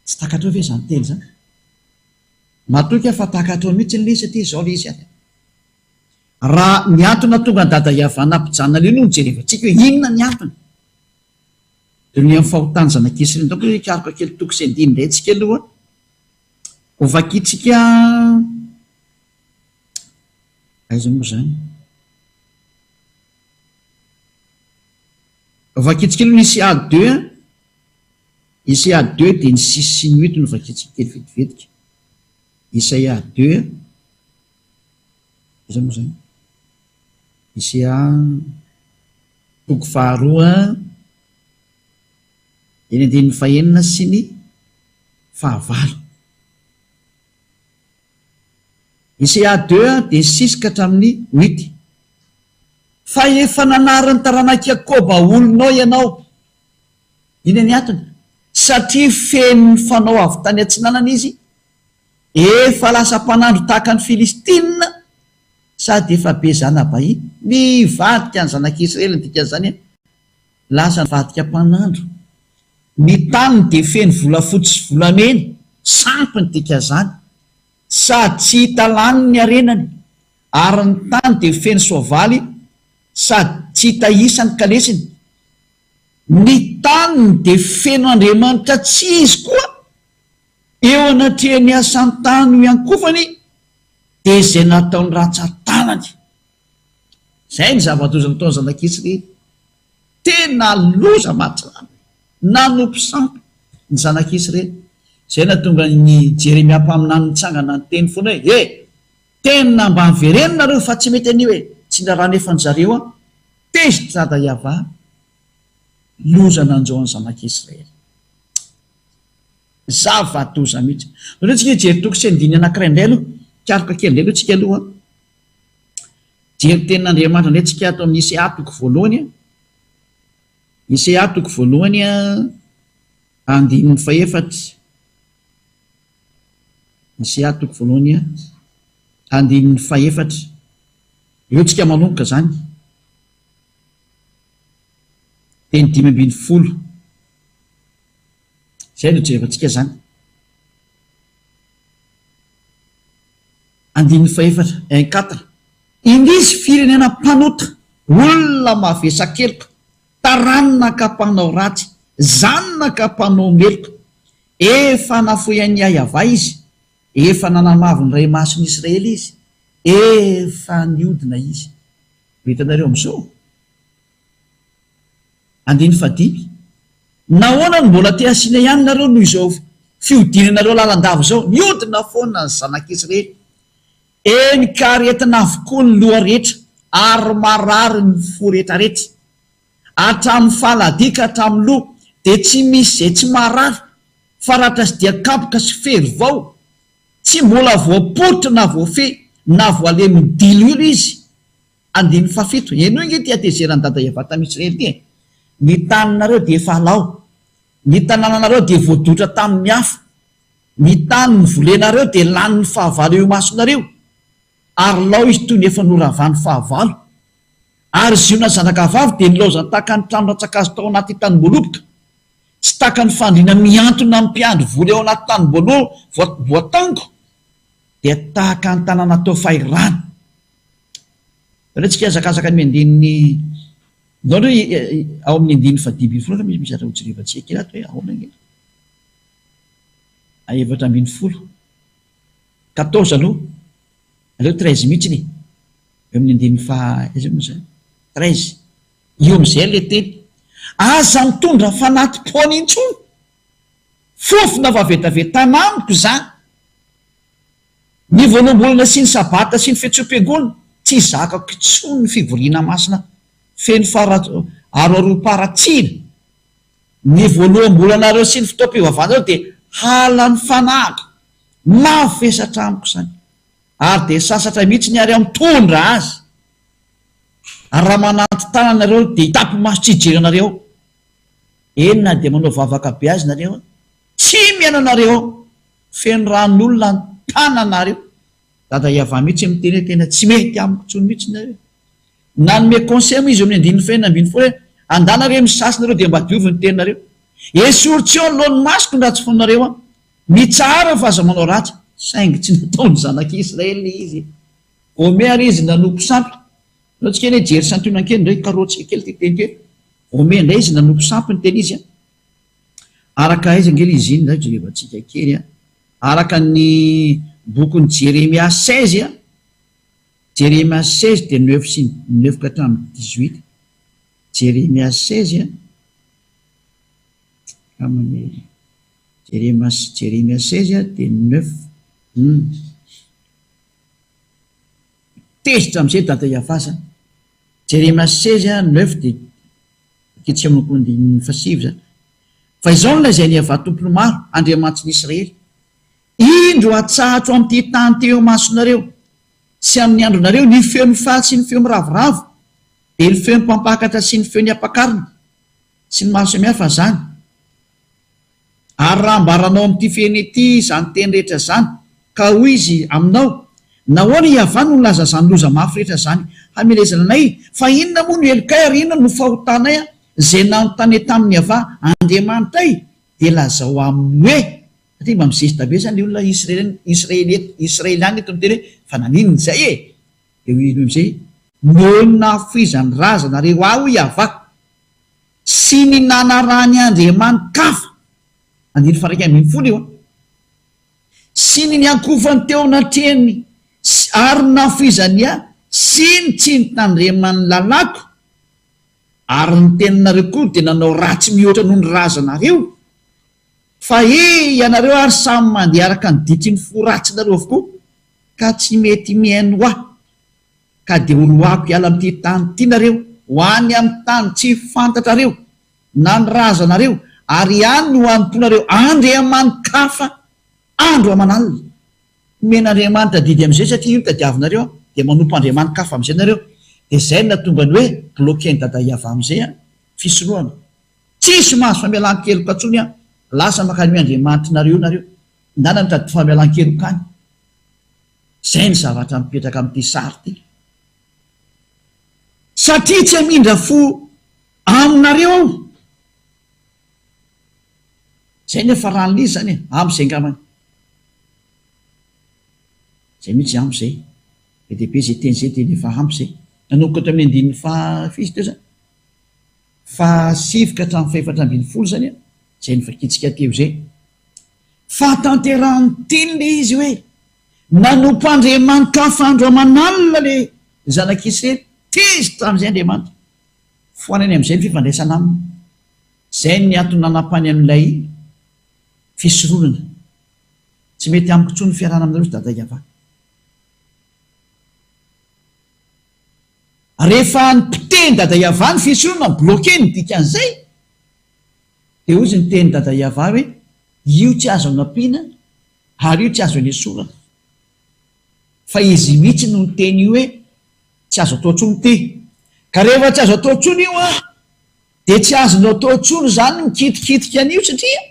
tsy takatrao ve izany teny izany? Matoky aho fa takatrao mihitsy ilay izy satria izao ilay izy ary. Raha ny antony nahatonga an'i Dada Yavana hampijanona an'io no nojerevantsika hoe inona ny antony. Donian'ny fahotan'ny zanak'Israely. Donc hikaroka kely toko sy andininy indray tsika aloha. Ho vakintsika aiza moa izany? Ho vakintsika aloha ny ICA deux an. ICA deux dia ny six sy ny huit no vakintsika kely vetivetika. ICA deux aiza moa izany? ICA toko faharoa eny andininy fahenina sy ny fahavalo. ICA deux dia six ka hatramin'ny huit. Fa efa nanary ny taranak'i Jakoba olonao ianao. Inona ny antony? Satria feno ny fanao avy tany atsinanana izy, efa lasa mpanandro tahaka ny Filistina, sady efa be zana-bahiny. Nivadika ny zanak'Israely ny dikan'izany, lasa nivadika mpanandro. Ny taniny dia feno volafotsy sy volamena, sampy ny dikan'izany, sady tsy hita lany ny harenany, ary ny tany dia feno soavaly sady tsy hita isa ny kalesiny. Ny taniny dia feno andriamanitra tsy izy koa, eo anatrehan'ny asan-tany ho iankofany dia izay nataony rantsan-tanany. Izay ny zava-doza nataon'ny zanak'Israely. Tena loza mahatsiravina. Nanompo sampy ny zanak'Israely. Izay nahatonga an'i Jeremia mpaminany nitsangana niteny foana hoe, He! Tena mba avereno nareo fa tsy mety an'io e! Tsy niraharaha zareo an! Tezitra Dada Yavah! Loza nanjo an'ny zanak'Israely. Zava-doza mihitsy. Aleo tsika hijery toko sy andininy anankiray indray aloha. Hikaroka kely indray aloha tsika aloha an. Hijery tenin'Andriamanitra indray tsika ato amin'ny ICA toko voalohany an. ICA toko voalohany an, andininy fahefatra. ICA toko voalohany an, andininy fahefatra. Eo tsika manomboka izany. Teny 15. Izay no jerevantsika izany. Andininy fahefatra, un quatre. Indrisy firenena mpanota, olona mavesa-keloka, taranaka mpanao ratsy, zanaka mpanao meloka. Efa nafoy an'i Yavah izy, efa nanamavo ny Ray Masin'i Israely izy, efa niodina izy. Ho hitanareo amin'izao. Andininy fahadimy, Nahoana no mbola te hasiana ihany nareo noho izao fihodinanareo lalandava izao? Mihodina foana ny zanak'Israely. Eny ka aretina avokoa ny loha rehetra ary marary ny fo rehetrarehetra. Hatramin'ny faladia ka hatramin'ny loha dia tsy misy izay tsy marary fa ratra sy dia kapoka sy fery vao. Tsy mbola voaporitra na voafehy na voalemin'ny diloilo izy. Andininy fahafito, Henoy ange ity hatezeran'i Dada Yavah tamin'i Israely ity e! Ny taninareo dia efa lao, ny tanànanareo dia voadotra tamin'ny afo, ny tany novolenareo dia lanin'ny fahavalo eo imasonareo, ary lao izy toy ny efa noravan'ny fahavalo. Ary Ziona zanakavavy dia nilaozany tahaka ny trano rantsankazo tao anaty tanimboaloboka, tsy tahaka ny fandriana mihantona amin'ny mpiandry voly ao anaty tanimboaloboka, dia tahaka ny tanàna tao fahirano. Aleo tsika hihazakazaka ny andininy Ndao aloha ao amin'ny andininy fahadimy ambin'ny folo aloha misy zavatra hojerevantsika kely ato hoe ahoana ange. 14. 14 aloha. Aleo 13 mihitsy e. Eo amin'ny andininy faha aiza moa izany? 13. Io amin'izay ilay teny. Aza mitondra fanati-poana intsony. Fofona fa vetaveta amiko izany. Ny voaloham-bolana sy ny Sabata sy ny fiantsoam-piangonana, tsy zakako intsony ny fivoriana masina feno aroaroam-paharatsiana. Ny voaloham-bolanareo sy ny fotoam-pivavahanareo dia halan'ny fanahiko, mavesatra amiko izany, ary dia sasatra mihitsy ny ary aho mitondra azy. Ary raha manantin-tanana nareo dia hitapi-maso tsy hijery anareo aho. Eny na dia manao vavaka be azy nareo, tsy mihaino anareo aho. Feno ran'olona ny tananareo. Dada Yavah mihitsy miteny hoe tena tsy mety amiko intsony mihitsy nareo. Nanome conseil moa izy eo amin'ny andininy faha 16 hoe andana re misasy nareo dia mba diovy ny tenanareo. Esory tsy eo anoloan'ny masoko ny ratsy fonareo an. Mitsahara fa aza manao ratsy. Saingy tsy nataon'ny zanak'Israely ilay izy. Vao ary izy nanompo sampy. Anao tsika anie hijery santionany kely indray, karohantsika kely ity teny ity hoe vao indray izy nanompo sampy ny teny izy an. Araka aiza ange ilay izy iny indray jerevantsika kely an. Araka ny bokin'i Jeremia 16 an, Jeremia 16 dia neuf sy neuf ka hatramin'ny 18. Jeremia 16 an, amin'ny Jeremia Jeremia 16 dia neuf hum. Tezitra amin'izay Dada Iavaza. Jeremia 16 neuf dia aketsika amin'ny andininy fahasivy izany. Fa izao no lazain'i Iavah Tompon'ny maro, Andriamanitry ny Israely, Indro hatsahatro amin'ity tany ity eo imasonareo sy amin'ny andronareo ny feon'ny faly sy ny feo miravoravo, dia ny feon'ny mpampakatra sy ny feon'ny ampakarina, sy ny maro samihafa izany. Ary raha ambaranao amin'ity fehiny ity izany teny rehetra izany, ka hoy izy aminao, Nahoana i Yavah no nilaza izany loza mafy rehetra izany hamelezana anay? Fa inona moa no helokay ary inona no fahotanay izay nanontania tamin'i Yavah Andriamanitray? Dia lazao aminy hoe, satria mba mizesta be izany ilay olona Israely, Israeliana eto miteny hoe, fa naninona izay e? Dia hoy izy amin'izay, Noho ny nahafoizan'ny razanareo ahy, hoy Yavah, sy ny nanarahany andriamani-kafa, andininy faha-11 io an, sy ny niankofany teo anatrehany ary ny nahafoizany ahy sy ny tsy nitandremany ny lalàko, ary ny teninareo koa dia nanao ratsy mihoatra noho ny razanareo, fa he ianareo ary samy mandeha araka ny ditry ny fo ratsinareo avokoa, ka tsy mety mihaino ahy. Ka dia horoahako hiala amin'ity tany ity nareo, ho any amin'ny tany tsy fantatrareo, na ny razanareo, ary any no hanompoanareo andriamani-kafa andro aman'alina. Omen'Andriamanitra didy amin'izay satria io no tadiavinareo an, dia manompo andriamani-kafa amin'izay nareo. Dia izay no nahatonga ny hoe bloquer-n'i Dada Iavah amin'izay an, fisorohana. Tsisy mahazo famelan-keloka intsony an, lasa mankany io andriamanitrinareo io nareo, ndana mitady famelan-keloka any. Izay ny zavatra mipetraka amin'ity sary ity. Satria tsy hamindra fo aminareo aho. Izay ny hafaran'ilay izy izany e, ampy izay angambany. Izay mihitsy ampy izay. Be dia be izay teny izay dia efa ampy izay. Nanomboka teo amin'ny andininy faha firy teo izany? Fahasivy ka hatramin'ny fahefatra ambinifolo izany an, izay novakintsika teo izay. Fahatanterahan'ny teny ilay izy hoe, Nanompo andriamani-kafa andro aman'alina ilay zanak'Israely. Tezitra tamin'izay Andriamanitra. Foanany amin'izay ny fifandraisana aminy. Izay ny antony nanapany an'ilay fisoronana. Tsy mety amiko intsony ny fiarahana aminareo ry Dada Yavah. Rehefa nipitehin'i Dada Yavah ny fisoronana, bloqué ny dikan'izay, Dia hozy ny tenin'i Dada Yavah hoe, Io tsy azo anampiana ary io tsy azo anesorana. Fa izy mihitsy no niteny io hoe, tsy azo atao intsony ity. Ka rehefa tsy azo atao intsony io an, dia tsy azonao atao intsony izany ny mikitikitika an'io satria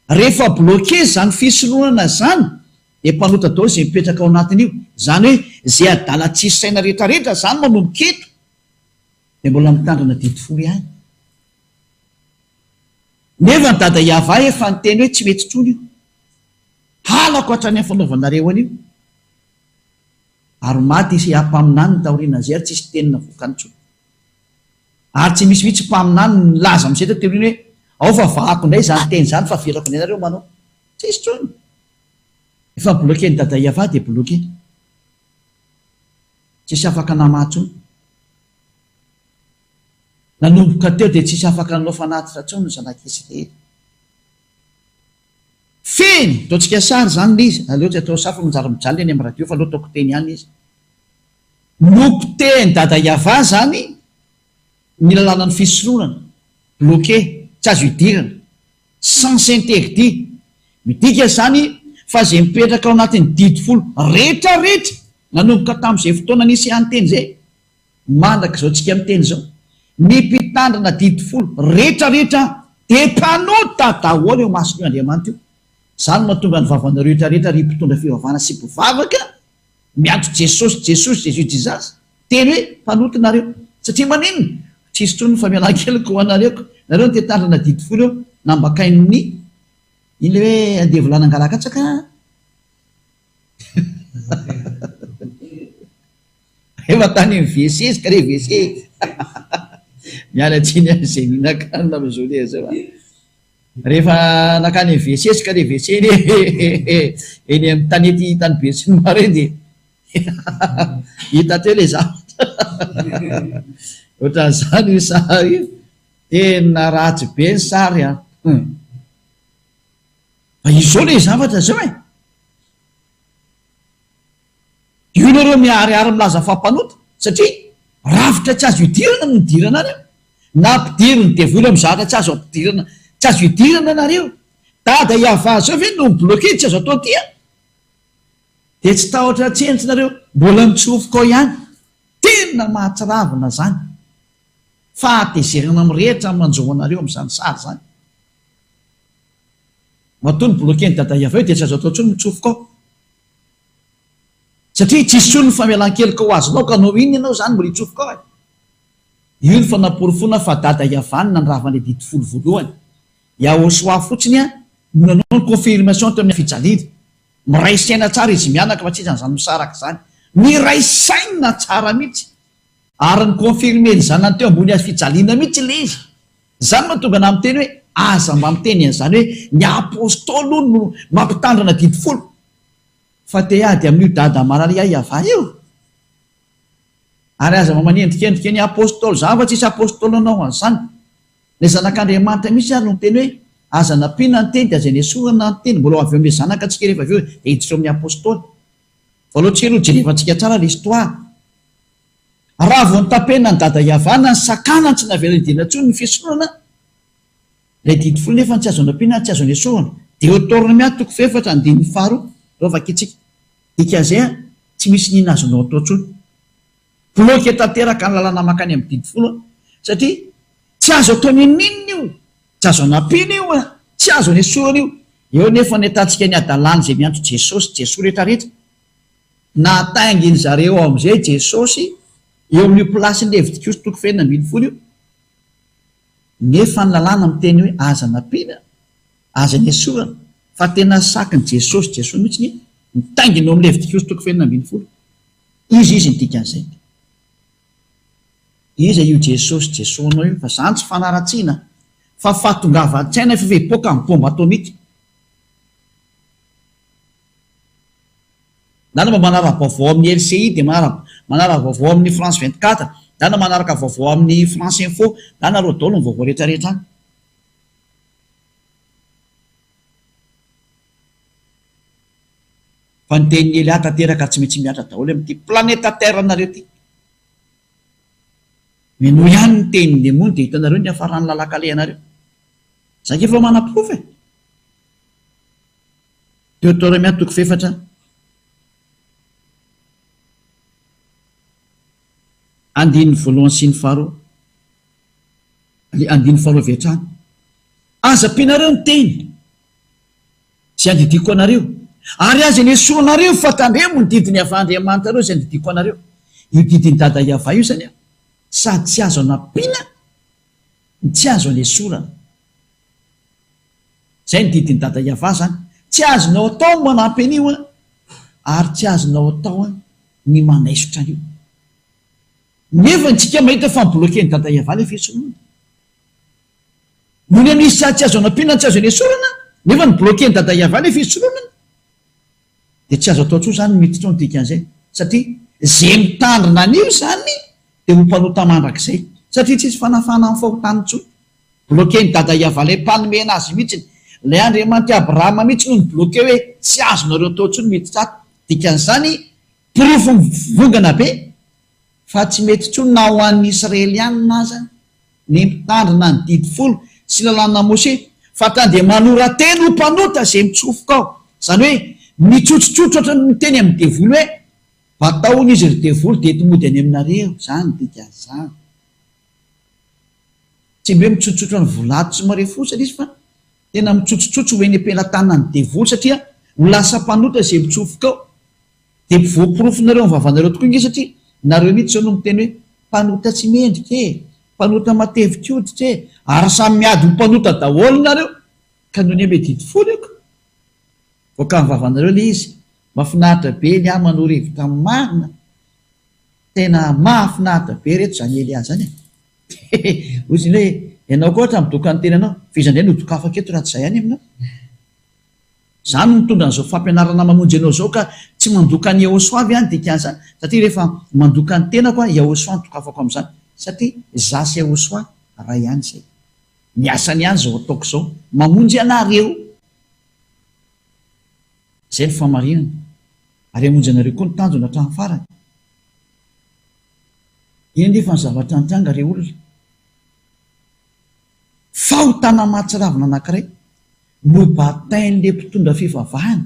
rehefa bloqué izany fisorohana izany dia mpanota daholo izay mipetraka ao anatin'io. Izany hoe izay adala tsisy saina rehetrarehetra izany manomboka eto dia mbola mitandrina didy folo ihany. Nefa ny dada Yavah efa niteny hoe tsy mety intsony io. Halako hatrany amin'ny fanaovanareo an'io. Ary maty Isaia mpaminaniny taorianan'izay ary tsisy teny navoakany intsony. Ary tsy misy mihitsy mpaminany nilaza amin'izay taty aoriana hoe ao fa vahako indray izany teny izany fa avelako indray nareo manao. Tsisy intsony. Efa bloquer-n'i dada Yavah dia bloquer. Tsisy afaka namaha intsony. Nanomboka teo dia tsisy afaka nanao fanatitra intsony ny zanak'Israely. Fehiny! Ataontsika sary izany ilay izy, aleo tsy atao sary fa manjary mijaly eny amin'ny radio fa aleo ataoko teny ihany izy. Nopotehin'i Dada Yavah izany ny lalànan'ny fisoronana, bloqué, tsy azo idirana, sens interdit. Midika izany fa izay mipetraka ao anatin'ny didy folo rehetrarehetra nanomboka tamin'izay fotoana nisian'ny teny izay, Mandraka izao tsika miteny izao, ny mpitandrina didy folo rehetra rehetra dia mpanota daholo eo imason'io Andriamanitra io. Izany no mahatonga ny vavanareo rehetra rehetra ry mpitondra fivavahana sy mpivavaka miantso Jesosy Jesosy Jesus Jesus teny hoe mpanota nareo. Satria maninona? Tsisy intsony ny famelan-keloka ho anareo ko. Nareo no te hitandrina didy folo eo nambakain'ny iny le hoe andevo lahy nangalakatsaka. Efa tany amin'ny WC izy ka le WC. Miala tsiny amin'izay mihinan-kanina amin'izao lera izao a. Rehefa nankany amin'ny WC izy ka le WC eny eny amin'ny tanety tany Besinimaro eny dia hita teo le zavatra. Ohatran'izany io sary io. Tena ratsy be ny sary an. Fa izao le zavatra izao e. Io nareo miharihary milaza fa mpanota satria rafitra tsy azo idirana no nidirana any an! Nampidirin'ny devoly amin'ny zavatra tsy azo ampidirana tsy azo idirana nareo! Dada Yavah zao ve no mi-bloquer tsy azo atao ty an! Dia tsy tahotra tsentsy nareo mbola mitsofoka ao ihany! Tena mahatsiravina zany! Fahatezerana mirehitra ny manjo anareo amin'izany sary zany! Matoa ni-bloquer-n'i Dada Yavah io dia tsy azo atao intsony mitsofoka ao! Satria tsisy intsony ny famelan-keloka ho azonao ka hanao inona ianao izany mbola hitsofoka ao e? Io ny fanaporofoana fa Dada Yavah no nandrava ny adidy folo voalohany. Yahoshuah fotsiny no nanao ny confirmation teo amin'ny fijaliana. Miray saina tsara izy mianaka fa tsisy an'izany misaraka izany. Miray saina tsara mihitsy. Ary ni-confirmer ny zanany teo ambony hazo fijaliana mihitsy ilay izy. Izany no mahatonga anah miteny hoe aza mba miteny an'izany hoe ny apostoly hono no mampitandrina didy folo. Fa te hiady amin'io dada malala Yavah io? Ary aza mba manendrikendrika ny apostoly izany fa tsisy apostoly nanao an'izany. Ilay zanak'Andriamanitra mihitsy ary no niteny hoe aza nampiana ny teny dia aza nesorana ny teny. Mbola ho avy eo amin'ilay zanaka tsika rehefa avy eo dia hiditra eo amin'ny apostoly. Voalohany tsika aloha jerevantsika tsara ilay histoire. Raha vao notapena an'i dada Yavah na nisakanany tsy navela hidirana intsony ny fisoronana, Ilay didy folo nefa tsy azo anampiana tsy azo anesorana. Deotornomia toko fahefatra andininy faharoa, ireo vakintsika. Dikan'izay an, tsy misy n'inona azonao atao intsony. Bloqué tanteraka ny lalana mankany amin'ny didy folo an, satria tsy azo atao n'inon'inona io, tsy azo anampiana io an, tsy azo anesorana io. Eo nefa ny ahitantsika ny hadalana izay miantso Jesosy, Jesoa rehetrarehetra. Nahataingin zareo ao amin'izay Jesosy eo amin'io place-n'ny Levitikosy toko fahenina 16 io. Nefa ny lalàna miteny hoe aza nampiana, aza nesorana, fa tena sakin'i Jesosy, Jesoa mihitsy anie, mitaingina eo amin'ny Levitikosy toko fahenina 16. Iza izy ny dikan'izay? Iza io Jesosy Jesoa anao io? Fa zany tsy fanaratsiana fa fahatongavan-tsaina efa hipoaka ny bomba atomika. Ndana mba manara-baovao amin'ny LCI dia manara-baovao amin'ny France 24, ndana manaraka vaovao amin'ny France Info, ndana reo daholo ny vaovao rehetra rehetra any. Fa ny tenin'i Elia tanteraka tsy maintsy mihatra daholo amin'ity planeta Terre nareo ity. Minoa ihany ny tenin'ny demony dia hitanareo ny hiafaran'ny lalan-kalehanareo. Za nge efa manaporofo e. Deoteronomia toko fahefatra andininy voalohany sy ny faharoa, andininy faharoa avy hatrany. Aza ampianareo ny teny izay andidiako anareo, ary aza enesoanareo fa tandremo ny didin'i Yavah Andriamanitrareo izay andidiako anareo. Io didin'i Dada Yavah io izany sady tsy azo anampiana no tsy azo anesorana. Zay ny didin'i Dada Yavah zany. Tsy azonao atao ny manampy an'io an, ary tsy azonao atao an ny manaisotra an'io. Nefa ntsika mahita fa mi-bloquer-n'i Dada Yavah ilay fihatsorohana. Nony misy tsy azo anampiana tsy azo anesorana, nefa ni-bloquer-n'i Dada Yavah ilay fisoronana, dia tsy azo atao intsony izany ny miditra ao ny dikan'izay. Satria izay mitandrina an'io izany dia ho mpanota mandrakizay. Satria tsisy fanafahana amin'ny fahotana intsony. Bloquer-n'i Dada Yavah ilay mpanome anazy mihitsy. Ilay Andriamanitr'i Abrahama mihitsy no ni-bloquer hoe tsy azonareo atao intsony miditra ato. Dikan'izany, porofo mivongana be fa tsy mety intsony na ho an'ny Israelianina aza ny mitandrina ny didy folo sy lalàna Moshe fa ka dia manora-tena ho mpanota izay mitsofoka ao. Izany hoe mitsotsotsotra ohatran'ny miteny amin'ny devoly hoe batao hono izy ry devoly dia ento mody any aminareo. Izany ny dikan'izany. Tsy mba hoe mitsotsotro ny volato tsy marefosa izy fa tena mitsotsotso ho eny am-pelatanan'ny devoly satria ho lasa mpanota izay mitsofoka ao. Dia voaporofonareo amin'ny vavanareo tokoa ange satria nareo mihitsy izao no miteny hoe mpanota tsy mendrika e, mpanota matevi-koditra e, ary samy miady ho mpanota daholo nareo ka nony ame didy folo io ka. Voaka amin'ny vavanareo ilay izy. Mafinaritra be Elia manoro hevitra marina. Tena mahafinaritra be reto zany Elia zany e. Hoy izy hoe ianao koa ohatra midoka ny tenanao, fa iza indray no dokafako eto raha tsy izaho ihany aminao? Izaho no mitondra an'izao fampianarana mamonjy anao izao ka tsy mandoka an'i Yahoshuah ve aho ny dikan'izany? Satria rehefa mandoka ny tenako aho, Yahoshuah no dokafako amin'izany. Satria izaho sy Yahoshuah iray ihany izay. Ny asany ihany izao ataoko izao, mamonjy anareo. Izay no fahamarinana. Ary hamonjy anareo koa ny tanjona hatramin'ny farany. Inona anefa ny zavatra nitranga re olona? Fahotana mahatsiravina anankiray nobatain'ilay mpitondra fivavahana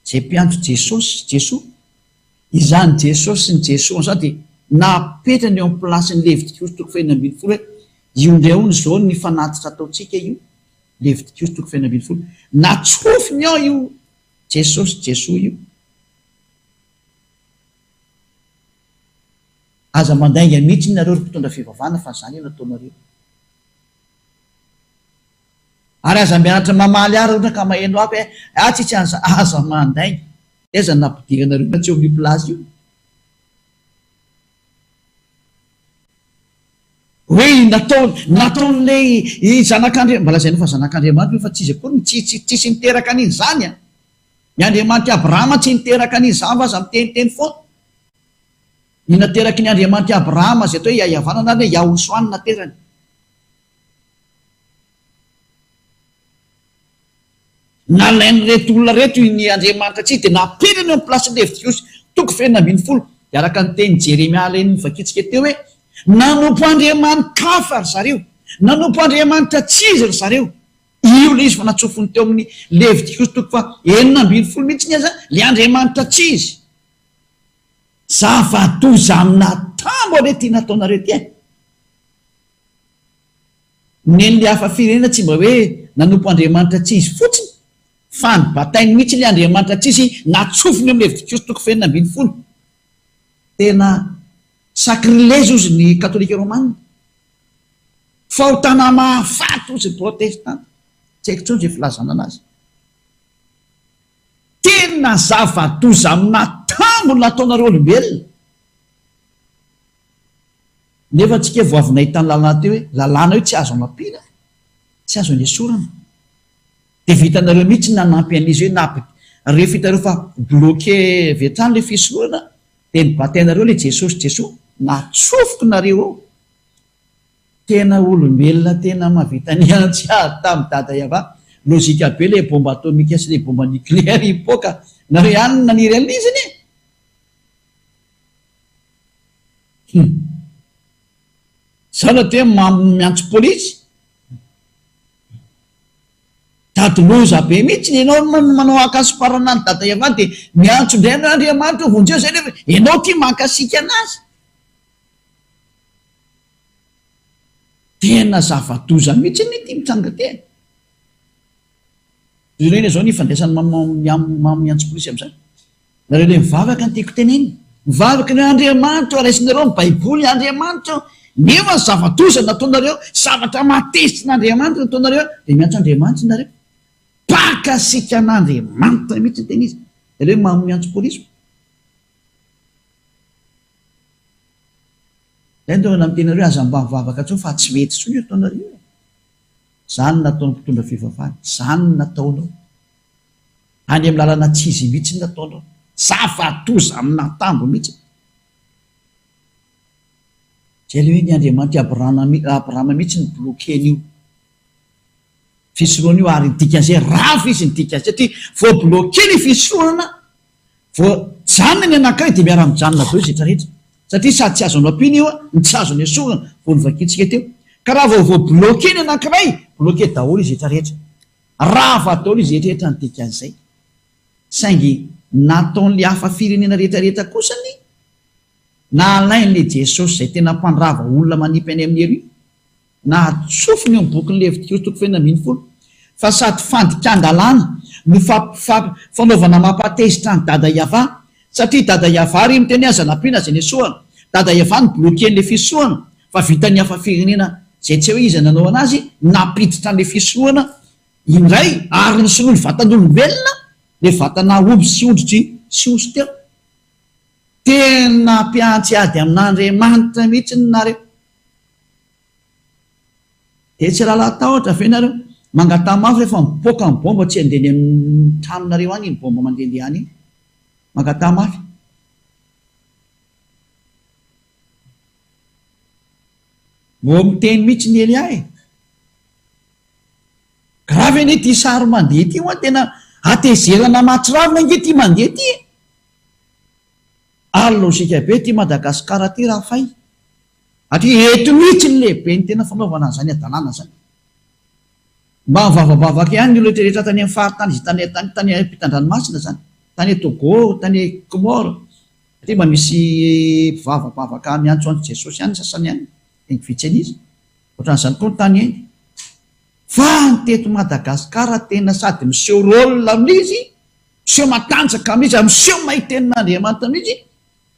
izay mpiantso Jesosy, Jesoa. Izany Jesosy sy ny Jesoa izany dia napetrany eo amin'ny plasin'ny Levitikosy toko fahenina ambinifolo hoe io indray hono izao ny fanatitra ataontsika io, Levitikosy toko fahenina ambinifolo. Natsofiny ao io Jesosy, Jesoa io. Aza mandainga mihitsy nareo ry mpitondra fivavahana fa zany no ataonareo. Ary aza mianatra mamaly ahy raha ohatra ka maheno ahy hoe ah tsisy an'za aza mandainga. Aiza no nampidiranareo olona tsy eo amin'io place io? Hoe natao nataon'ilay zanak'Andriamanitra, mba lazaina fa zanak'Andriamanitra io fa tsy izy akory no tsy tsy tsisy niteraka an'iny zany an! Ny Andriamanitr'i Abrahama tsy niteraka an'iny zany fa aza miteniteny foana. Ny nateraky ny Andriamanitr'i Abrahama izay atao hoe Iahiavanana ary hoe Yahosoa no naterany. Nalain'ireto olona ireto ny Andriamanitra tsy izy dia napetrany eo amin'ny plasin'i Levitikosy toko fahenina ambinifolo. Dia araka ny tenin'i Jeremia ilay novakintsika teo hoe nanompo andriamani-kafa ry zareo, nanompo andriamanitra tsy izy ry zareo. Io ilay izy fa natsofony teo amin'ny Levitikosy toko faha 16 mihitsy aza ilay Andriamanitra tsy izy. Zava-doza amin'atambo anie ity nataonareo ity e! Nen'ilay hafa firenena tsy mba hoe nanompo Andriamanitra tsy izy fotsiny fa nibatainy mihitsy ilay Andriamanitra tsy izy natsofony eo amin'ny Levitikosy toko fahenina ambinifolo. Tena sacrilège hozy ny katolika romana. Fahotana mahafaty hozy ny protestanta. Tsy haiko intsony izay filazana anazy. Tena zava-doza amin'atambo ny nataonareo olombelona. Nefa tsika vao avy nahita ny lalàna teo hoe lalàna io tsy azo anampiana, tsy azo anesorana. Dia vitanareo mihitsy ny nanampy an'izy hoe nampi rehefa hitanareo fa bloqué avy hatrany ilay fisorohana dia nibatainareo ilay Jesosy Jesoa, natsofoko nareo ao. Tena olombelona tena mahavita ny antsy ady tamin'i Dada Yava. Logique be ilay bombe atomique sy ilay bombe nucléaire hipoaka. Nareo ihany no naniry an'ilay izy anie. Hum. Zao no atao hoe mamo miantso polisy. Dady loza be mihitsy ny enao no manao ankasiparana an'i Dada Yava dia miantso indray anao Andriamanitra ô vonjeo zay nefa enao ty mankasiaka anazy. Tena zava-doza mihitsy anie ity mitranga ity e. Jereo anie zao ny ifandraisan'ny mamo miantso polisy amin'izany. Nareo ilay mivavaka no tiako tenenina. Mivavaka ny hoe Andriamanitra ô, raisinareo ny baiboly, Andriamanitra ô, nefa ny zava-doza nataonareo, zavatra mahatezitra an'Andriamanitra nataonareo, dia miantso Andriamanitra nareo. Mpakasika an'Andriamanitra mihitsy ny tena izy. Ilay hoe mamo miantso polisy. Zay no tonga namiteny anareo aza mba mivavaka intsony fa tsy mety intsony io ataonareo io e. Zany no nataon'ny mpitondra fivavahana, zany no nataonao. Any amin'ny lalana tsy izy mihitsy no nataonao. Zava-doza amin'antambo mihitsy. Zay le hoe ny Andriamanitr'i Abrahama mihitsy no bloquer-n'io fisorohana io ary ny dikan'izay rava izy ny dikan'izay satria vao bloquer ny fisorohana vao janona ny anankiray dia miara-mijanona daholo izay rehetra rehetra satria sady tsy azo anampiana io no tsy azo nesorina vao novakintsika teo ka raha vao vao bloquer ny anankiray bloquer daholo izay rehetra rehetra rava daholo izay rehetra rehetra ny dikan'izay saingy nataon'ilay hafa firenena rehetra rehetra kosa ny nalain'ilay Jesosy izay tena mpandrava olona manipy any amin'ny ery Nahatsofina eo amin'ny bokin'ny Levitikosy toko fahenina ambinifolo fa sady fandikan-dalàna no fanaovana mampatezitra an'i Dada Yavah, satria Dada Yavah re miteny hoe aza nampiana aza nesohana. Dada Yavah no bloquer-n'ilay fisohana fa vitan'ny hafa firenena izay tsy hay hoe iza nanao anazy nampiditra an'ilay fisohana indray ary nosoloiny vatan'olombelona ilay vatana omby sy ondry. sy osy teo. Tena mpiantsy ady amin'Andriamanitra mihitsy nareo. Dia tsy rahalahy tahotra ve nareo? Mangataha mafy rehefa mipoaka ny bomba tsy handeha any amin'ny tranonareo any iny bomba mandehandeha any iny. Mangataha mafy. Mbô miteny mihitsy ny Elia e. Grave anie ity sary mandeha ity hoa tena hatezerana mahatsiravina ange ity mandeha ity e. Ary lojika be ity Madagascar ity raha fay. Satria eto mihitsy ny lehibe ny tena fanaovana an'izany hadalana izany. Mba mivavabavaka ihany ny olona rehetra tany amin'ny faritany izay tany tany tany ampitan-dranomasina izany. Tany Togo, tany Comores. Satria mba misy mpivavabavaka miantsoantso Jesosy ihany ny sasany any, saingy vitsy an'isa. Ohatran'izany koa ny tany Inde. Fa ny teto Madagascar tena sady miseho rôle amin'izy, miseho matanjaka amin'izy ary miseho mahay tenin'Andriamanitra mihitsy,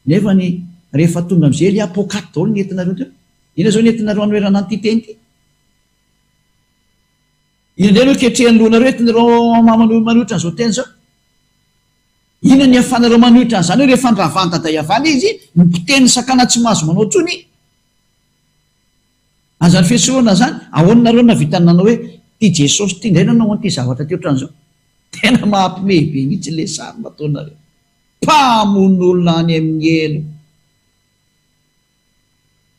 nefa ny rehefa tonga amin'izay elia poakaty daholo ny entinareo teo. Inona izao ny entinareo hanoherana an'ity teny ity? Inona indray no ketrehan'ny lohanareo entinareo manohitra an'izao teny izao? Inona ny ahafahanareo manohitra an'izany hoe rehefa ndravan'i Dada Yavana izy, nopotehiny ny sakana tsy mahazo manao intsony? An'izany fiesorohana izany, ahoana nareo nahavita nanao hoe ity Jesosy ity indray nanao an'ity zavatra ity ohatran'izao? Tena mahapimehy be mihitsy ilay sary nataonareo. Mpamono olona any amin'ny helo.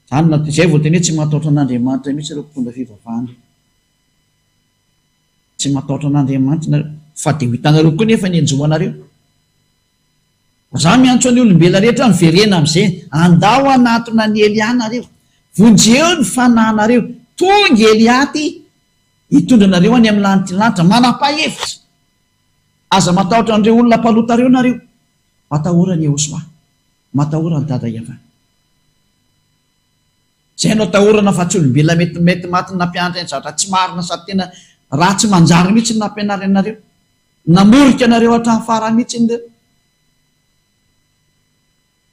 Izany no izay vao tena hoe tsy matahotra an'Andriamanitra mihitsy ireo mpitondra fivavahana ireo. Tsy matahotra an'Andriamanitra nareo. Fa dia ho hitanareo koa nefa ny hanjo anareo. Za miantso ny olombelona rehetra miverena amizay, andao hanatona an'i Elia nareo, vonjeo ny fanahinareo, tonga Elia aty hitondra anareo any amin'ny lanitry ny lanitra, manapahevitra, aza matahotra an'ireo olona mpanota reo nareo, matahora an'i Yehosua, matahora an'i Dada Yavah. Zay no atahorana fa tsy olombelona mety mety maty nampianatra ny zavatra tsy marina sady tena raha tsy manjary mihitsy ny nampianariny anareo. Namorika anareo hatramin'ny farany mihitsy ireo.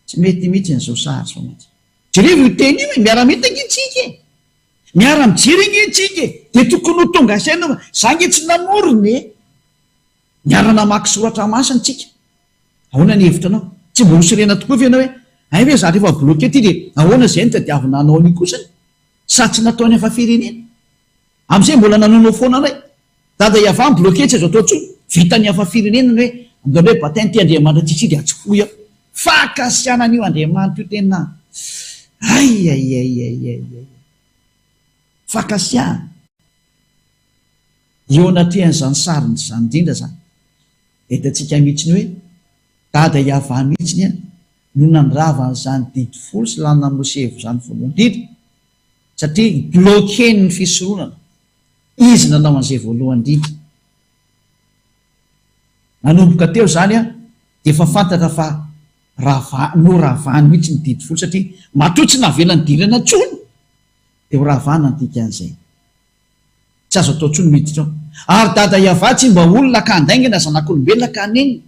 Tsy mety mihitsy an'izao sary izao mantsy. Jerevo io teny io e, miara-mita ange tsika e. Miara-mijery ange tsika e. Dia tokony ho tonga saina fa za ange tsy namorona e. Niara-namaky soratra masina tsika. Ahoana ny hevitranao? Tsy mba ho sorena tokoa ve ianao hoe, hay ve za rehefa bloqué ty dia ahoana izay no tadiavina hanao an'io kosany? Sa tsy nataony hafa firenena? Amin'izay mbola nanaonao foana indray. Dada Yavah mi-bloqué tsy azo atao intsony. Vitan'ny hafa firenena ny hoe andao hoe baptême ty Andriamanitra tsisy dia atsofohy ao. Fankasiahana an'io Andriamanitra io tena aiaiaiaiaiai. Fankasiahana. Eo anatrehan'izany sariny izany indrindra izany dia hitantsika mihitsy ny hoe Dada Yavah mihitsy no nandrava an'izany didy folo sy lalana Mosevy izany voalohany indrindra satria bloquer-ny ny fisoronana. Izy nanao an'izay voalohany indrindra. Nanomboka teo izany dia efa fantatra fa rava, noravany mihitsy ny didy folo satria matoa tsy navela nidirana intsony dia ho ravana ny dikan'izay. Tsy azo atao intsony miditra ao. Ary Dada Yavah tsy mba olona ka handainga na zanak'olombelona ka hanenina.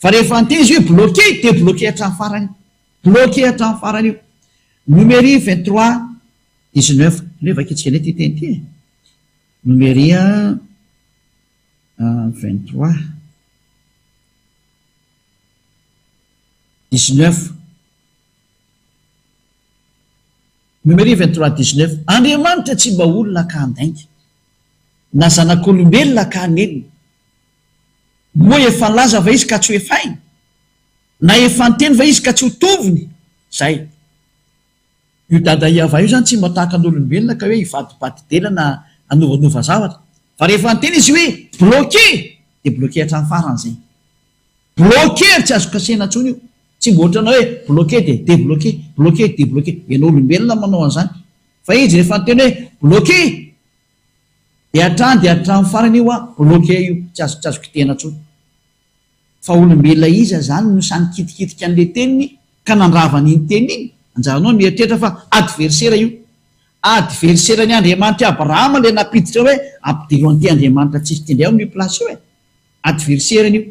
Fa rehefa niteny izy hoe bloqué dia bloqué hatramin'ny farany. Bloqué hatramin'ny farany io. Nomery 23, 19. Aleo vakintsika indray ity teny ity e. Nomery 23, 19. Nomery 23, 19. Andriamanitra tsy mba olona ka handainga, na zanak'olombelona ka hanenina. Moa efa nilaza va izy ka tsy ho efainy? Na efa niteny va izy ka tsy ho tovony? Zay. Io Dada Iavah io zany tsy mba tahaka ny olombelona ka hoe hivadibadi-dela na hanovanova zavatra. Fa rehefa niteny izy hoe bloqué dia bloqué hatramin'ny farany zay. Bloqué ary tsy azo kasihina intsony io. Tsy mba ohatranao hoe bloqué dia debloqué, bloqué, debloqué. Ianao olombelona no manao an'izany. Fa izy rehefa niteny hoe bloqué dia hatrany dia hatramin'ny farany io an, bloqué io, tsy azo tsy azo kitihina intsony. Fa olombelona iza izany no sahy nikitikitika an'ilay teniny ka nandrava an'iny teniny iny? Anjaranao ny mieritreritra fa adversaire io. Adversaire-n'i Andriamanitr'i Abrahama ilay nampiditra hoe ampidiro an'ity Andriamanitra tsisy ity indray ao amin'io place io e. Adversaire-ny io.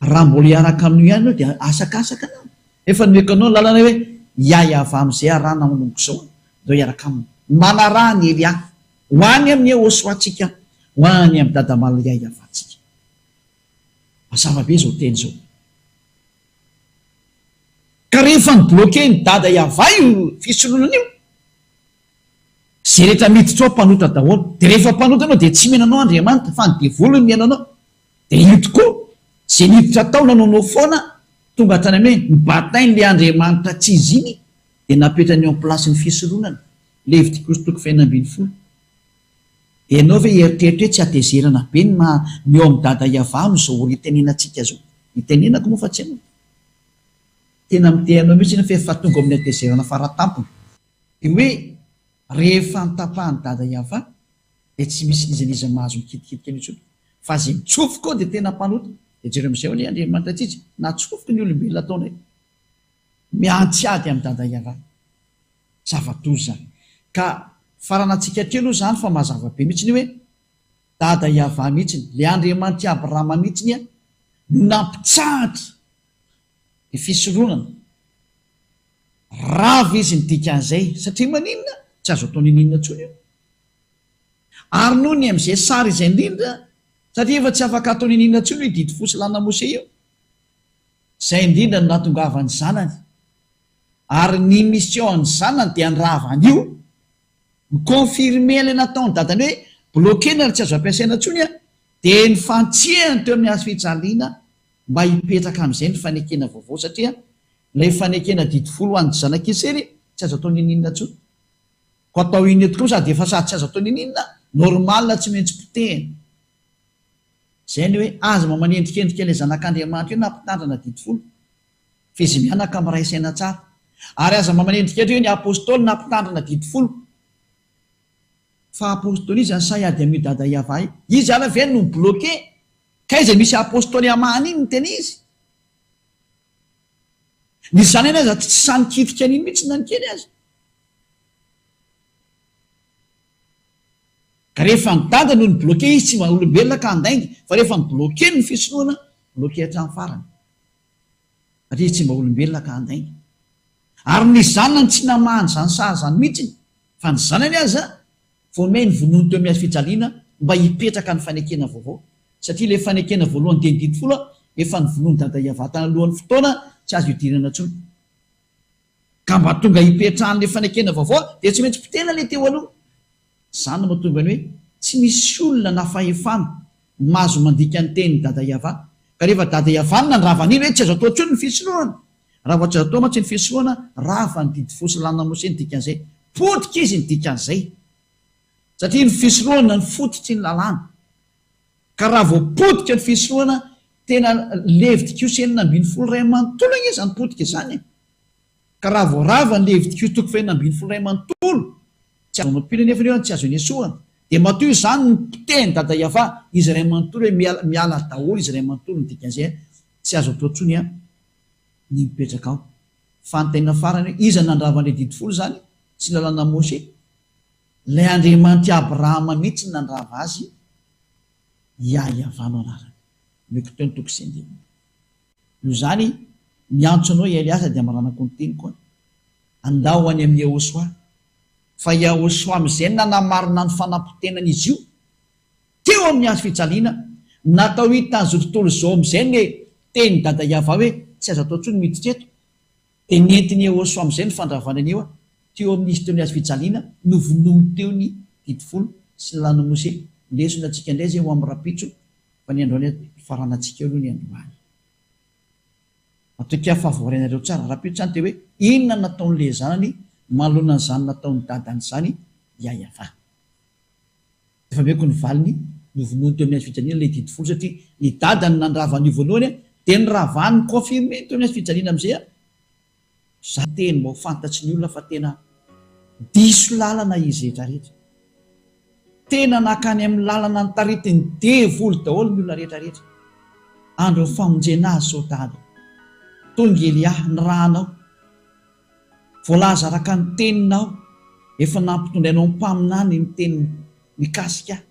Raha mbola hiaraka amin'io ihany ianao dia asakasaka anao. Efa nomeko anao ny lalana hoe hiahiava amin'izay arahana manomboka izao, ndao hiaraka aminy. Manaraha an'i Elia. Ho any amin'i Yehosua tsika, ho any amin'i Dada Malaya hiavantsika. Mazava be izao teny izao. Ka rehefa ni-bloquer-n'i Dada Yavah io fisoronana io, izay rehetra miditra ao mpanota daholo. Dia rehefa mpanota ianao dia tsy mino anao Andriamanitra fa ny devoly no mihaino anao. Dia io tokoa, izay niditra tao nanaonao foana, tonga hatrany amin'ny hoe nibatain'ilay Andriamanitra tsy izy iny, dia napetrany eo am-place ny fisoronana. Levitikosy toko fahenina ambin'ny folo. Ianao ve hieritreritra hoe tsy hatezerana be ny maha ny eo amin'i Dada Yavah amin'izao ora itenenantsika izao? Itenenako moa fa tsy ianao. Tena miteny anao mihitsy aho fa efa tonga ao amin'ny hatezerana faratampony. Dia hoe rehefa notapahan'i Dada Yavah dia tsy misy n'iza n'iza mahazo mikitikitika an'io intsony. Fa izay mitsofoka ao dia tena mpanota. Dia jereo amin'izay anie Andriamanitra tsy izy natsofoky ny olombelona ataonay. Miantsy ady amin'i Dada Yavah. Zava-doza. Ka faranantsika hatreo aloha izany fa mazava be mihitsiny hoe Dada Yavah mihitsiny, ilay Andriamanitr'i Abrahama mihitsiny no nampitsahatra ny fisoronana. Rava izy ny dikan'izay, satria maninona? Tsy azo atao ninoninona intsony io. Ary noho ny amin'izay sary izay indrindra, satria efa tsy afaka atao ninoninona intsony io didy fo sy lalàna Mosè io, izay indrindra no nahatongavan'ny zanany. Ary ny mission an'ny zanany dia handrava an'io, mi-confirmer ilay nataon'ny dadany hoe bloquer-na ary tsy azo ampiasaina intsony an, dia nifantsihany teo amin'ny hazo fijaliana mba hipetraka amin'izay ny fanekena vaovao satria ilay fanekena didy folo ho an'ny zanak'Israely tsy azo atao n'inon'inona intsony. Koa atao inona eto koa sady efa sady tsy azo atao n'inon'inona, normal tsy maintsy potehina. Izay ny hoe aza mba manendrikendrika ilay zanak'Andriamanitra io na mpitandrina didy folo. F'izy mianaka miray saina tsara. Ary aza mba manendrikendrika hoe ny Apostoly na mpitandrina didy folo. Fa Apostoly iza no sahy hiady amin'io Dada Yavah io? Izy ary ve no mi-bloquer? K'aiza misy Apostoly hamahana iny ny tena izy? Ny zanany aza tsy sahy nikitika an'iny mihitsy na ny kely aza. Ka rehefa ny dada no ni-bloquer izy tsy mba olombelona ka handainga fa rehefa ni-bloquer ny fisorohana, bloquer hatramin'ny farany. Satria izy tsy mba olombelona ka handainga. Ary ny zanany tsy namahany izany saha izany mihitsy, fa ny zanany aza vao may novonoiny teo amin'ny hazo fijaliana mba hipetraka ny fanekena vaovao. Satria ilay fanekena voalohany dia ny didy folo efa novonoin'i Dada Iavata alohan'ny fotoana tsy azo idirana intsony. Ka mba tonga hipetrahan'ilay fanekena vaovao dia tsy maintsy potehina ilay teo aloha. Izany no mahatonga ny hoe tsy misy olona na fahefana mahazo mandika ny tenin'i Dada Yavah. Ka rehefa Dada Yavah no nandrava an'iny hoe tsy azo atao intsony ny fisorohana. Raha vao tsy azo atao mantsy ny fisorohana, rava ny didy fo sy lalàna Mosesy ny dikan'izay. Potika izy ny dikan'izay. Satria ny fisorohana no fototry ny lalàna. Ka raha vao potika ny fisorohana, tena Levitikosy 16 iray manontolo ange izany potika izany e! Ka raha vao rava ny Levitikosy toko fahenina ambin'ny folo iray manontolo, tsy azo anampiana anefa io an, tsy azo anesohana, dia matoa izany no potehin'i Dada Yavah izy iray manontolo hoe miala miala daholo izy iray manontolo ny dikan'izay an, tsy azo atao intsony an ny mipetraka ao. Fanontaniana farany hoe iza nandrava an'ilay didy folo izany? Tsy ny lalàna Moshe? Ilay Andriamanitr'i Abrahama mihitsy no nandrava azy, Yah Yavah no anarany. Omeko teo ny toko sy andininy. Noho izany, miantso anao i Eliasa dia amaranako ny teniko an. Andao ho any amin'i Yehosua. Fa Yahosua amin'izay no nanamarina ny fanapotenan'izy io teo amin'ny hazo fijaliana, natao hitan'izao tontolo izao amin'izay ny tenin'i Dada Yavah hoe tsy azo atao intsony miditra eto, dia nentin'i Yehosua amin'izay ny fandravana an'io teo amin'izy teo amin'ny hazo fijaliana, novonoiny teo ny didy folo sy ny lalàn'i Mosesy. Lesona antsika indray izay ho amin'ny rahampitso fa ny androany faranantsika eo aloha ny androany. Matokia fa voarainareo tsara. Rahampitso izany dia hoe inona no nataon'ilay zanany manoloana an'izany nataon'ny dadany izany Yayavah. Efa ameko ny valiny, novonoiny teo amin'ny hazo fijaliana ilay didy folo satria ny dadany nandrava an'io voalohany dia noravany ni-confirmer teo amin'ny hazo fijaliana amin'izay Za teny mba ho fantatry ny olona fa tena diso lalana izy rehetra rehetra. Tena nakany amin'ny lalana notaritin'ny devoly daholo ny olona rehetra rehetra. Andron'ny famonjena azy zao dada. Tonga Elia, nirahanao. Voalaza araka ny teninao, efa nampitondrainao mpaminany ny teny mikasika ahy.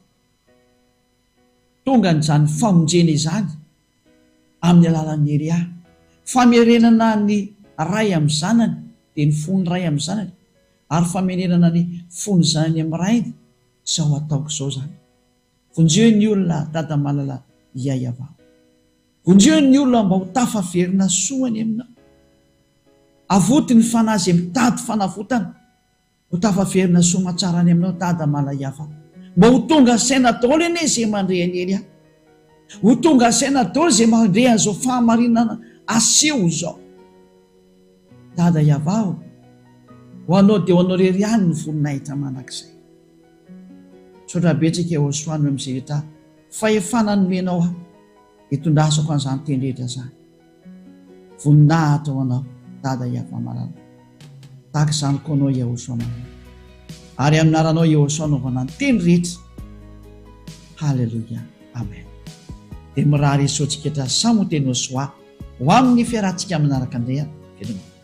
Tonga an'izany famonjena izany amin'ny alalan'ny Elia. Famerenana ny ray amin'ny zanany, dia ny fon'ny ray amin'ny zanany, ary famerenana ny fon'ny zanany amin'ny rainy, izao ataoko izao izany. Vonjeo ny olona Dada malala Iaiavao. Vonjeo ny olona mba ho tafaverina soa any aminao. Avoty ny fanahy izay mitady fanavotana. Ho tafaverina soa aman-tsara any aminao Dada Malayafa. Mba ho tonga saina daholo anie izay mandre an'i Elia. Ho tonga saina daholo izay mandre an'izao fahamarinana aseho izao. Dada Yavah o, ho anao dia ho anao irery ihany ny voninahitra mandrakizay. Misaotra betsaka Yehosua noho amin'izay rehetra fahefana nomenao ahy hitondrasako an'izany teny rehetra izany. Voninahitra ho anao Dada Yavah malala. Tahaka izany koa anao Yehosua malala. Ary amin'ny anaranao Yehosua anaovana ny teny rehetra. Haleloia. Amen. Dia mirary soa antsika rehetra samy ho teny Yehosua ho amin'ny fiarahantsika manaraka indray. Veloma.